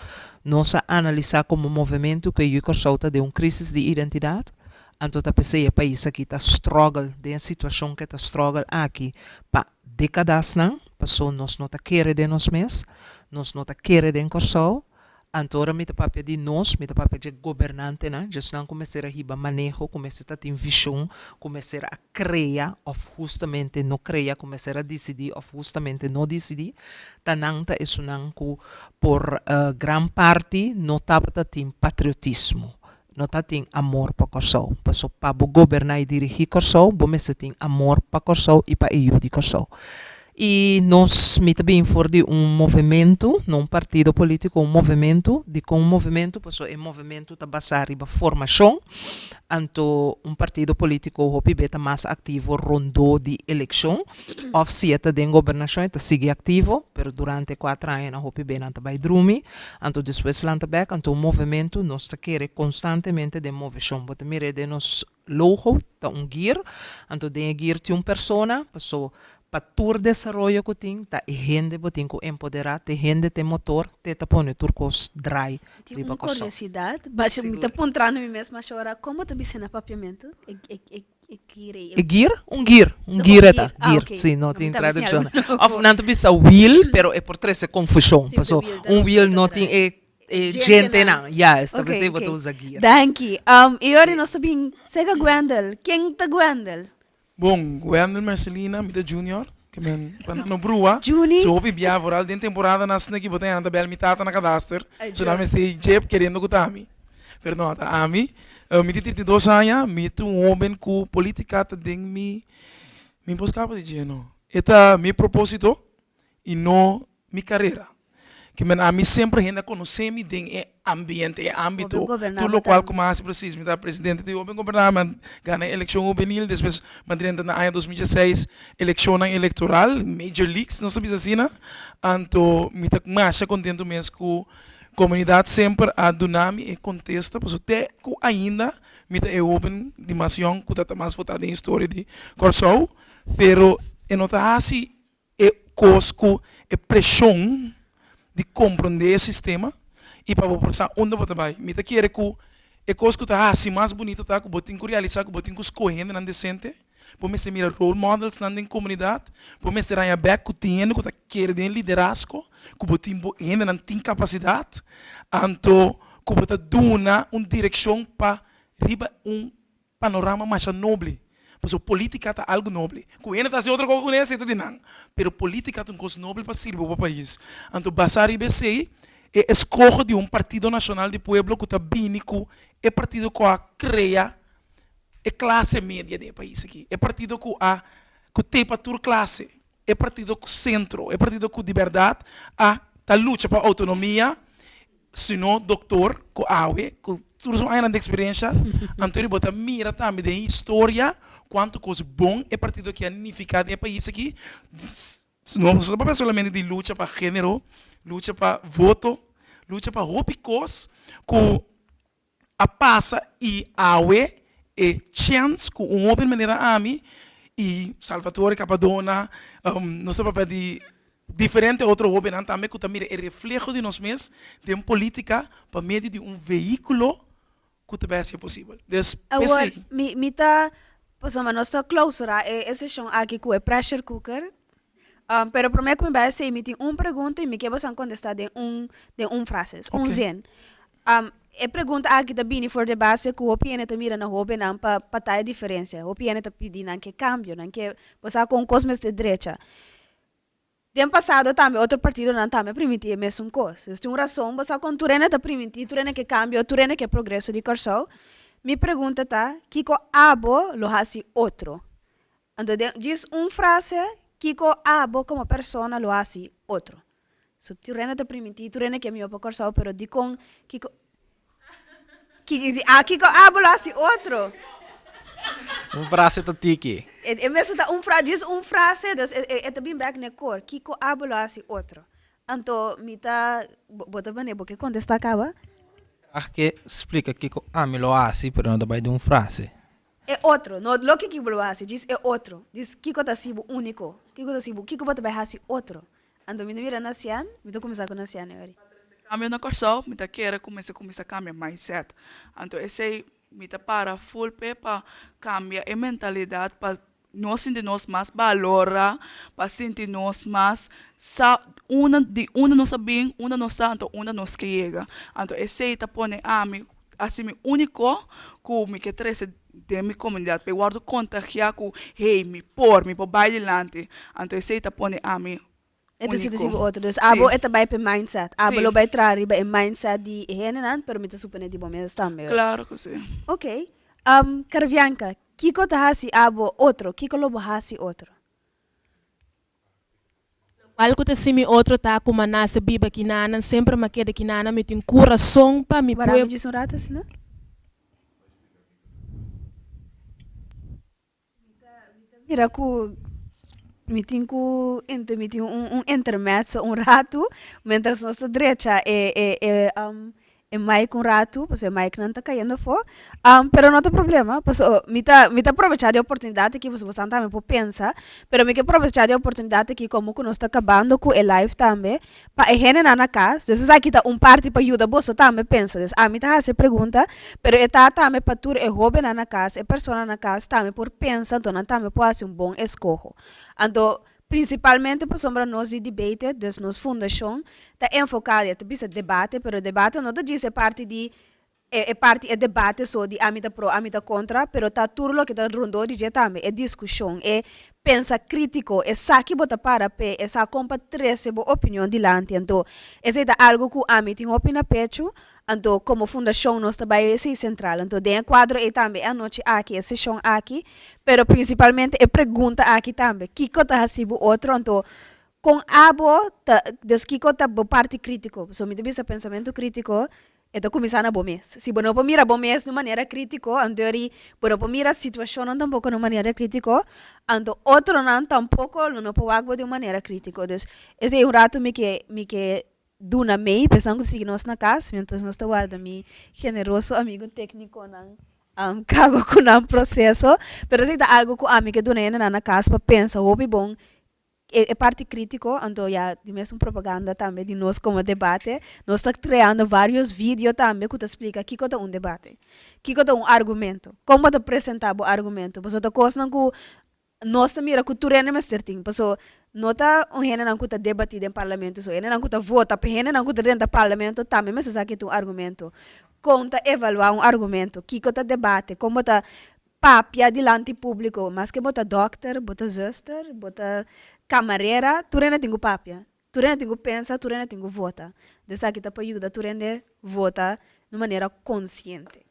nos a analisá komo movementu ku e Yu Kòrsou ta den un krísis di identidat, anto ta p'esei e pais aki ta struggle den e situashon ku e ta struggle aki pa dékadasnan, paso nos no ta kere den nos mes, nos no ta kere den Kòrsou, Anto ora mi ta papia di nos, mi ta papia dje gobernantenan, djesnan ku mester a hiba maneho, ku mester ta tin vishon, ku mester a krea òf hustamente no krea, ku mester a disidí òf hustamente no disidí, ta nan ta esunnan ku por gran parti no tabata tin patriotismo, no ta tin amor pa Kòrsou. Paso pa bo goberná i dirigí Kòrsou, bo mester tin amor pa Kòrsou i pa e yu di Kòrsou. I nos, mi ta bin for di un movementu, no un partido polítiko, un movementu. Dikon un movementu? Pasobra e movementu ta basá riba formashon. Anto un partido polítiko hopi be ta mas aktivo rondó di elekshon òf si e ta den gobernashon e ta sigui aktivo, pero durante e kuater añanan hopi be nan ta bai drumi, anto despues lanta bèk. Anto un movementu nos ta kere konstantemente den moveshon. Bo ta mir'é den nos Logo ta un gir, anto den e gir tin un persona, paso pa tur desaroyo ku tin ta e hende bo tin ku empoderá, te hende te motor, te ta pone tur kos drai Tin riba un Kòrsou. kuriosidat, basha mi ta Sigur. puntrando mi mes masha ora, komo ta bisa na papiamentu e e e e gir ei? E gir? Un gir, un Ta un gir e ta, gir, ah gir, ok. si, no No mi tin ta bisa traduccion. algu Òf nobo. nan ta bisa wiel, pero e por trese konfushon, Si, paso ta wiel ta un wiel ta no tin drai. e E gentenan, juist, ta p'esei bo ta usa guia. Danki. Um, i ora nos ta bin sega Gwendel. Ken ta Gwendel? Bon, Gwendel Mercelina, mi ta junior, ke men pa nan no brua. Juni. So hopi bia vooral den temporada nan asina ki bo ta yanta bel mi tata na kadaster. So nan mester djep keriendo ku ta ami. Pero no, ta ami. Mi tin 32 aña, mi ta un hoben ku politica ta den mi, mi por skapa di dje no. E ta mi proposito i no mi karera. Ke men ami semper hende a konosé mi den e ambiente, e ámbito, tur lokual ku mi a hasi presis. Mi ta presidente di Hoben Goberná, mi a gana e elekshon hubenil, despues mi a drenta na aña 2016 elekshonnan elektoral, major leagues nos ta bisa asina. Anto mi ta masha kontentu mes ku komunidat semper a duna mi e kontesta, pasobra te ku ainda mi ta e hoben di mas yòn ku ta ta mas votá den historia di Kòrsou, pero e no ta hasi E kos ku e preshon di komprondé e sistema i pa bo por sa unda bo ta bai. Mi ta kere ku e kos ku ta hasi mas bunito ta ku bo tin ku realisá ku bo tin ku skohe hendenan desente, bo mester mira role modelsnan den komunidat, bo mester haña bèk ku tin hende ku ta kere den liderazgo, ku bo tin bo hendenan tin kapasidat, anto ku bo ta duna un direkshon pa riba un Panorama masha noble, pasobra politica ta algo noble. Cu hende ta haci otro cosa cu esey ta di nan, pero politica ta un cos noble pa sirbi bo pais. Anto basa riba esey, e escoho di un Partido Nacional di Pueblo cu ta bini cu e partido cu a crea e clase media den e pais aki, e partido cu a cu t'ey pa tur clase, e partido cu centro, e partido cu di berdad a ta lucha pa autonomia, sino doctor cu awe cu. tur su añanan di eksperensha, anto bo ta mira tambe den historia kuantu kos bon e partido aki a nifiká den e pais aki. No ta papia solamente di lucha pa género, lucha pa voto, lucha pa hopi kos ku a pasa i awe e chèns ku un hoben manera ami i Salvatore Capadona, nos ta papia di diferente otro hobennan tambe ku ta mira e refleho di nos mes den politica pa medio di un vehiculo ku ta bai hasi e posibel. Dus Awor, p'esei. mi mi ta, pasobra nos ta clausura e e seshon aki ku e pressure cooker, pero promé ku mi bai hasi mi tin un pregunta i mi ke boso kontestá den un den un frase, dus un Oké. zin. E pregunta aki ta bini for di e base ku hopi hende ta mira na hóbennan pa pa ta e diferensia. Hopi hende ta pidi nan ke kambio, nan ke bo sa kon kos mester drecha. Den pasado tambe otro partidonan tambe a primintí e mesun kos. Dus tin un rason bo sa kon tur hende ta primintí, tur hende ke kambio, tur hende ke progreso di Kòrsou. Mi pregunta ta, kiko abo lo hasi otro? Anto den djis un frase, kiko abo komo persona lo hasi otro? So tur hende ta primintí, tur hende ke mihó pa Kòrsou, pero dikon kiko kiko abo lo hasi otro? Un frase ta tiki. E mester ta un frase, djis un frase, dus e ta bin bèk na e kor, kiko abo lo hasi otro? Anto mi ta, bo ta manera bo ke kontestá kaba? Graag ke splika kiko ami lo hasi, pero no ta bai den un frase. E otro, no loke ki bo lo hasi, djis e otro. Djis kiko ta hasi bo úniko, kiko ta hasi bo, kiko bo ta bai hasi otro. Anto mi ta mira Nasian, mi ta kuminsá ku Nasian e ori. Kambio na Kòrsou, mi ta kere ku mester kuminsá kambia mindset. Anto esei mi ta para ful p'e pa kambia e mentalidat pa nos sinti nos mas balorá, pa sinti nos mas sa unda di unda nos a bin, unda nos ta, anto unda nos ke yega. Anto esei ta pone ami hasi mi úniko ku mi ke trese den mi komunidat pa e wòrdu kontagiá ku hey mi por, mi por bai dilanti. Anto esei ta pone ami E ta sinti úniko. sibi otro. Dus abo Sí. e ta bai p'e mindset. Abo Sí. lo bai traha riba e mindset di e hendenan, pero mi ta supone di bo mes tambe. Klaro ku sí. Ok. Carvianca, kiko ta hasi abo otro? Kiko lo bo hasi otro? Lokual ku ta simi otro ta ku m'a nase biba kinanan, semper m'a keda kinanan, mi tin kurason pa mi Wara mi pueblo. djis un rato asina. Mi ta mira ku mi tin ku inter mi tin un un intermezzo un ratu mientras nos ta drecha e e e e mic un ratu pasobra e micnan ta cayendo afo pero no ta problema paso mi ta mi ta aprovecha di e oportunidad aki pasobra boso tambe por pensa pero mi ke aprovecha di e oportunidad aki como ku nos ta kabando ku e live tambe pa e hendenan na kas dus esaki ta un parti pa yuda boso tambe pensa dus ami ta hasi e pregunta pero e ta tambe pa tur e hobennan na kas e personanan na kas tambe por pensa anto nan tambe por hasi un bon eskoho anto Principalmente pasobra nos di debate, dus nos fundacion, ta enfoca, ya ta bisa debate, pero debate no ta djis e parti di e parti e debate so di ami ta pro, ami ta contra, pero ta tur loke ta rondó di dje tambe, e discusion, e pensa critico, e sa ki bo ta para p'e, e sa con pa trece bo opinion dilanti. Anto esey ta algo cu ami tin hopi na pecho, Anto komo fundashon nos ta bai esei sentral. Anto den e kuadro ei tambe e anochi aki, e seshon aki, pero prinsipalmente e pregunta aki tambe, kiko ta hasi bo otro? Anto kon abo ta, dus kiko ta bo parti kritiko? Pasobra mi ta bisa pensamentu kritiko e ta kuminsá na bo mes. Si bo no por mira bo mes di un manera kritiko, anto eri bo no por mira situashonnan tampoko di un manera kritiko, anto otronan tampoko lo no por wak bo di un manera kritiko. Dus esei un ratu mi ke mi ke Duna mei p'esnan ku sigui nos na kas mientras nos ta warda mi generoso amigo teknikonan kaba ku nan proseso. Pero esei ta algu ku ami ke duna hendenan na kas pa pensa hopi bon e parti kritiko. Anto ya di mes un propaganda tambe di nos komo debate. Nos ta kreando varios video tambe ku ta splika kiko ta un debate, kiko ta un argumento, kon bo ta presenta bo argumento. Pasobra ta kosnan ku Nos ta mira ku tur hende mester tin, paso no ta un hendenan ku ta debatí den parlamento so, hendenan ku ta vota pa hendenan ku ta drenta parlamento tambe mester sa ke ta un argumento. Kon ta evaluá un argumento, kiko ta debate, kon bo ta papia dilanti públiko, maske bo ta dòkter, bo ta zùster, bo ta kamarera, tur hende tin ku papia, tur hende tin ku pensa, tur hende tin ku vota. Esaki ta pa yuda tur hende vota di un manera konsiente.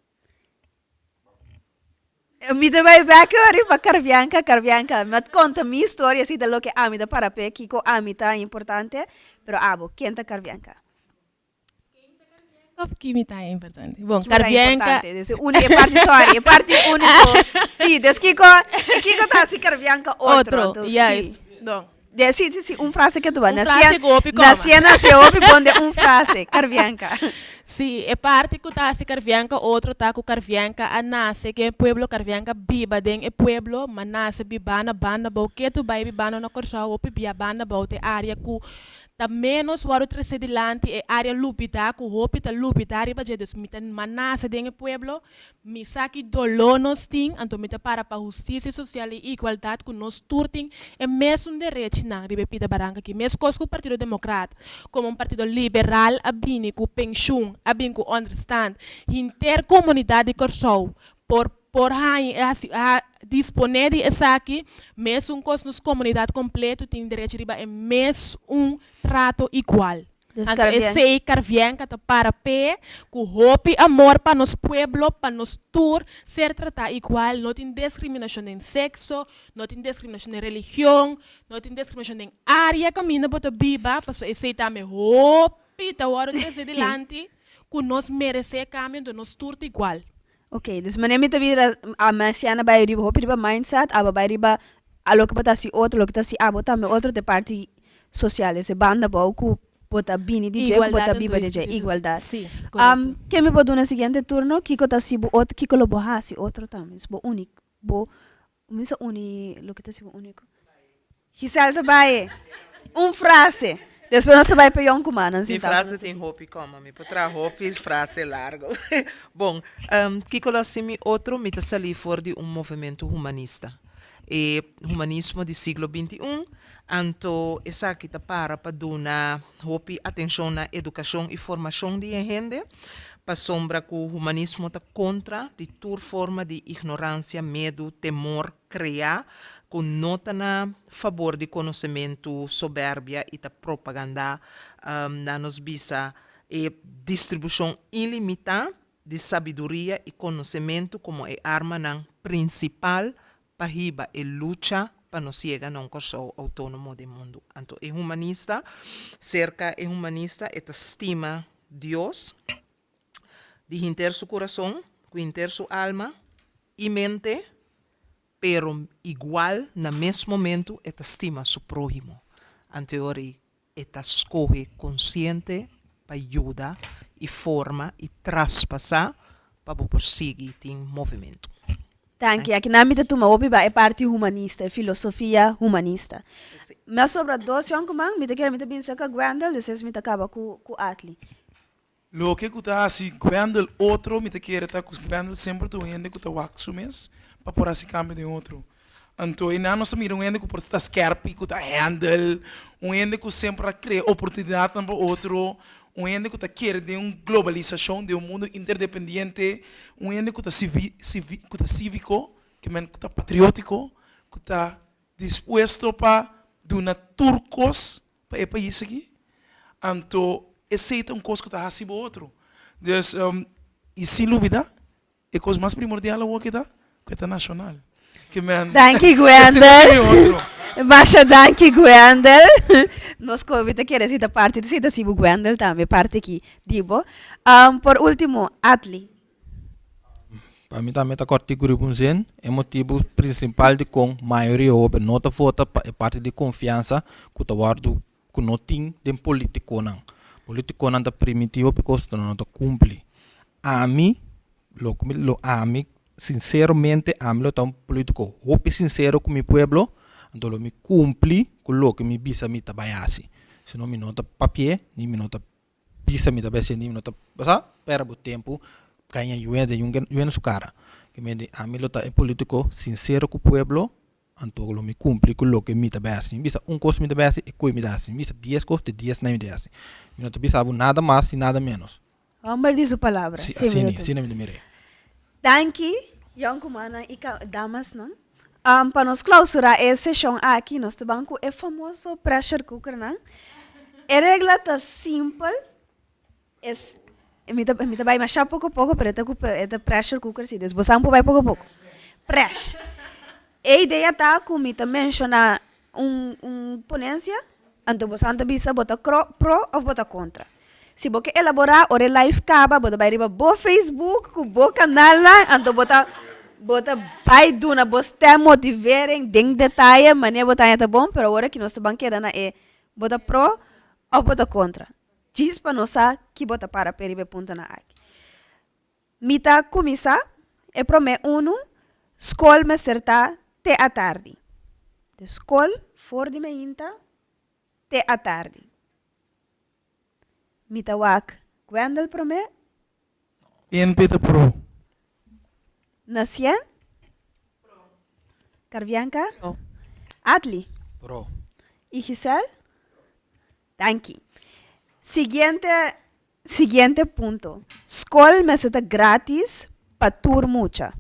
Mi ta bai bek riba Carbianca, Carbianca, mi a konta mi historia si ta loke ami ta para p'e, kiko ami ta importante, pero abo, ken ta Carbianca? Of ki mi ta importante? Bon, Ki mi ta Carbianca. importante? Dus e uni, e parti, sorry, e parti único. Sí, dus kiko, kiko ta hasi Carbianca otro? Otro, Anto, juist. sí. Don. De, sí, sí, sí, un frase ke tu ba. Un Na frase sien, ku hopi na koma. sien nase hopi bon den un frase, Carbianca. Sí, e parti ku ta hasi Carbianca otro ta ku Carbianca a nase ke e pueblo, Carbianca biba den e pueblo, ma nase bibá na banda bou. Ke tu bai bibando na Kòrsou hopi bia banda bou ta e área ku Ta ménos wòrdu tresé dilanti e área lubidá ku hopi ta lubidá riba dje. Dus mi ta manasa den e pueblo, mi sa ki doló nos tin, anto mi ta para pa hustisia sosial i igualdat ku nos tur tin e mesun derechinan riba e pida baranka aki. Meskos ku Partido Demokrat komo un partido liberal a bini ku penshun, a bin ku ònderstand, hinter komunidat di Kòrsou por por haña hasi a disponé di esaki, mesun kos nos komunidat kompleto tin derecho riba e mesun trato igual. Dus Anto Carvienca. esei Carvienca ta para p'e ku hopi amor pa nos pueblo, pa nos tur ser tratá igual, no tin deskriminashon den sekso, no tin deskriminashon den religion, no tin deskriminashon den área kaminda bo ta biba, pasobra esei tambe hopi ta wòrdu trese dilanti ku nos meresé kambio, anto nos tur ta igual. Ok, dus manera mi ta bira a mensiona bai riba hopi riba mindset, abo bai riba a loke bo ta hasi otro, loke ta hasi abo tambe otro ta e parti sosial, es e banda abou ku bo ta bini di dje, ku bo ta Igualdat biba anto di dje, sí, sí, igualdat. sí, korekto. Ke mi por duna siguiente turno, kiko ta hasi bo otro, kiko lo bo hasi otro tambe, bo unik, bo Mi sa uni loke ta siba úniko. Giselle ta bai un frase. Despues nos ta bai pa yonkumannan Mi sintá ku frase nos. tin hopi kòma, mi por traha hopi frase largo. Bon, kiko lo hasi mi otro? Mi ta salí for di un movementu humanista. E humanismo di siglo 21, anto esaki ta para pa duna hopi atenshon na edukashon i formashon di e hende, pasobra ku humanismo ta kontra di tur forma di ignoransia, medu, temor kreá ku no ta na fabor di konosementu, soberbia i ta propagandá na nos bisa e distribushon ilimitá di sabiduria i konosementu komo e armanan prinsipal pa hiba e lucha pa nos yega na un Kòrsou outónomo den mundu. Anto e humanista, serka e humanista e ta stima Dios di hinter su kurason, ku hinter su alma i mente, pero igual na mes momentu e ta stima su próhimo. Anto e ora ei e ta skohe konsiente pa yuda i forma i traspasá pa bo por sigui tin movementu. Danki. Akinan mi ta tuma hopi ba e parti humanista, e filosofia humanista. Mi a sobra dos yònkuman, mi ta kere mi ta bin serka Gwendel, despues mi ta kaba ku ku Atli. Loke ku ta hasi Gwendel otro mi ta kere ta ku Gwendel semper ta un hende ku ta wak su mes pa por hasi kambio den otro. Anto einan nos ta mira un hende ku por ta skerpi, ku ta handle, un hende ku semper a krea oportunidatnan pa otro, un hende ku ta kere den un globalisashon, den un mundu interdependiente, un hende ku ta sivi sivi ku ta síviko, ke men ku ta patriótiko, ku ta dispuesto pa duna tur kos pa e pais aki, anto esei ta un kos ku ta hasi bo otro. Dus, i sin lubida, e kos mas primordial awor ki ta, ku e ta nashonal. Ke men, Danki esei ta Gwendel. mi otro. Masha danki Gwendel. Nos kobi ta kere si ta parti, si ta si bo Gwendel tambe parti aki di bo. Por ultimo, Atli. Pa mi tambe ta kòrtiku riba un zin, e motibu prinsipal dikon mayoria hoben no ta vota pa e parti di konfiansa ku ta wòrdu ku no tin den politikonan. Politikonan ta primintí hopi kos pero no ta kumpli. Ami lo ku mi lo ami sinseramente ami lo ta un politiko hopi sinsero ku mi pueblo anto lo mi kumpli ku loke mi bisa mi ta bai hasi, sino mi no ta papi'é ni mi no ta Bisa mi ta bay sindi mi no ta sa pera bo tempu caña yuende yuende su cara ke mende ami lo ta e politico sincero cu pueblo anto lo mi cumpli cu loke mi ta bay haci mi bisa un cos mi ta bay haci e coy mi ta haci mi bisa dies cos te dies nan mi ta haci mi no ta bisa bo nada mas ni nada menos. Homber di su palabra. Si asina asina mi ta mira e. Danki yonkumannan i damasnan. Pa nos clausura e sesion aki nos ta ban cu e famoso pressure cookernan. E regla ta simpel, es mi ta mi ta bay masha poco poco pero e ta cu e ta pressure cooker si dus bosan por bay poco poco. Presh. E idea ta cu mi ta menciona un un ponencia anto bosan ta bisa bo ta pro of bo ta contra. Si bo ke elaborá ora e live kaba bo ta bai riba bo Facebook ku bo kanalnan anto bo ta bo ta bai duna bo stem motivering den detaye manera bo ta haña ta bon pero awor aki nos ta ban keda na e bo ta pro òf bo ta kontra djis pa nos sa ki bo ta para p'e riba e puntonan aki. Mi ta kuminsá e promé unu, skol mester ta te atardi. De skol for di meinta te atardi. Mi ta wak Gwendel promé. PNP ta pro. Nacien? Pro. Carbianca? Pro. Adly? Pro. Y Giselle? Danki. Siguiente Siguiente punto. Skol mester ta gratis pa tur mucha.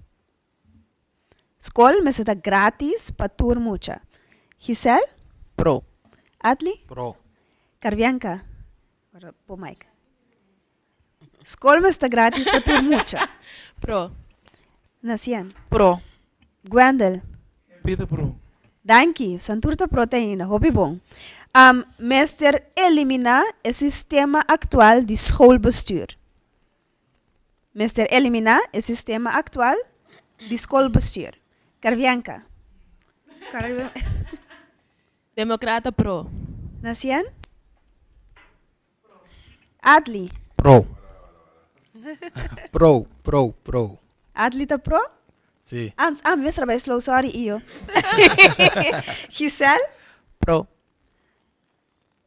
Skol mester ta gratis pa tur mucha. Giselle? Pro. Adly? Pro. Carbianca? Ora bo mic. Skol mester ta gratis pa tur mucha. Pro. Nacien? Pro. Gwendel? Pita pro. Danki, Santur ta pro te ainda, hopi bon. Mester eliminá e sistema aktual di schoolbestuur. Mester eliminá e sistema aktual di schoolbestuur. Carbianca. Democrata pro. Nacien? Adly. Pro. Pro, pro, pro. Adly ta pro? Si. Ah, ah, mi mester a bai slow, sorry iyo. Giselle? Pro.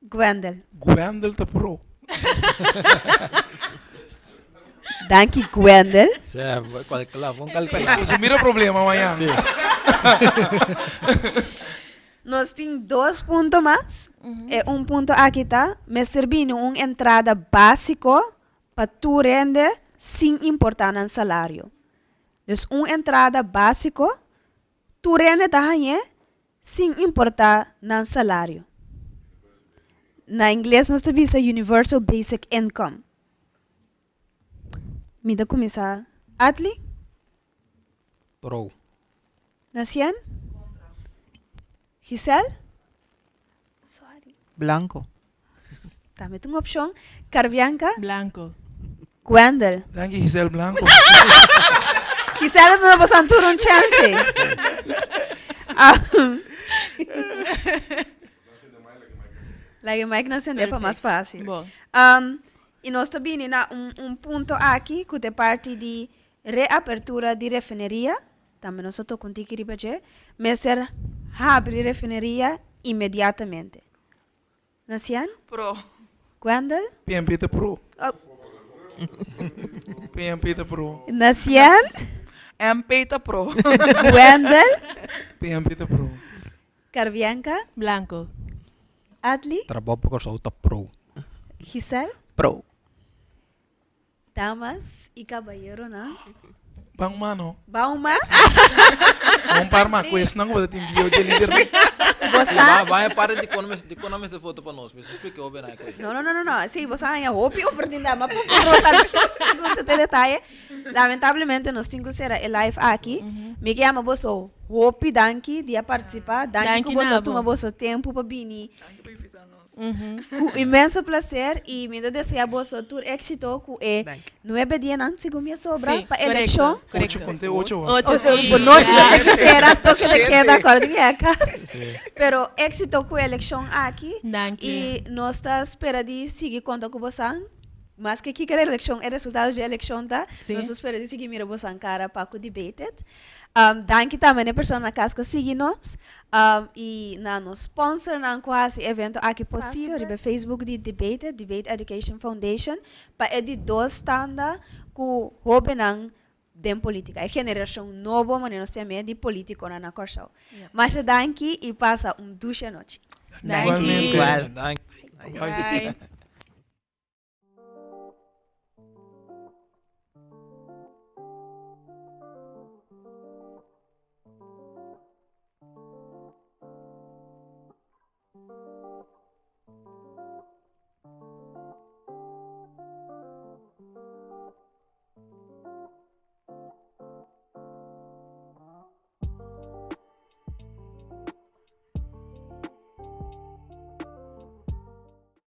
Gwendel. Gwendel ta pro. Danki Gwendel. Si, kalkulá, bon kalkulá. Boso mira problema mañana. Si. Nos tin dos punto mas. E un punto aki ta, mester bini un entrada básiko pa tur hende sin importá nan salario. Dus un entrada básiko tur hende ta hañ'é sin importá nan salario. Na ingles nos ta bisa universal basic income. Mi ta kuminsá Atli. Pro. Nacien? Giselle? Sorry. Blanco. Tambe ta un opcion. Carbianca? Blanco. Gwendel? Danki Giselle Blanco. Giselle ta duna boso tur un chance. Laga e mic na sende pa mas facil. Bon. Y nos ta bini na un un punto aki cu ta e parti di Reapertura di refineria, tambe nos a toca un tiki riba dje, mester habri refineria inmediatamente. Nacian? Pro. Gwendel? PNP ta pro. Oh. PNP ta pro. Nacian? MP ta pro. Gwendel? PNP ta pro. Carbianca? Blanco. Adly? Trabou pa Kòrsou ta pro. Giselle? Pro. Damas y caballeronan. Ban un mano. Ban un man. Ban un par mas cu esnan cu bo ta tin bio dje lidernan. Bo sa. Ban e parti di con di con nan mester foto pa nos. Mester splica hopi nan e coy. No no no no no. Si bo sa haña hopi oportunidad ma pa por sa tur pregunta te detaye. Lamentablemente nos tin cu cera e live aki. Mi ke yama boso hopi danki di a participa. Danki cu boso a tuma boso tempo pa bini. Danki pa invita nos. Ku inmenso placer y mi ta desea boso tur éxito ku e nuebe dianan segun mi a sobra Sí, pa elekshon. korekto. Ocho, konté ocho ora. Ocho, sí. Bo nochi ta seki sera toke ta keda akorda mi a kas. Pero éxito ku e elekshon aki Danki. y nos ta spera di sigui konta ku bosan maske kiko e elekshon e resultado dje elekshon ta Sí. nos ta spera di sigui mira bosan kara pa ku Debated. Danki tambe na e persona na kas ku a sigui nos i na nos sponsornan ku a hasi e evento aki posibel riba e Facebook di Debate, Debate Education Foundation, pa e di dos tanda ku hóbennan den polítika, e generashon nobo manera nos ta yam'é di polítikonan na Kòrsou. Masha danki i pasa un dushi anochi. Danki. Igual. Danki. Bye.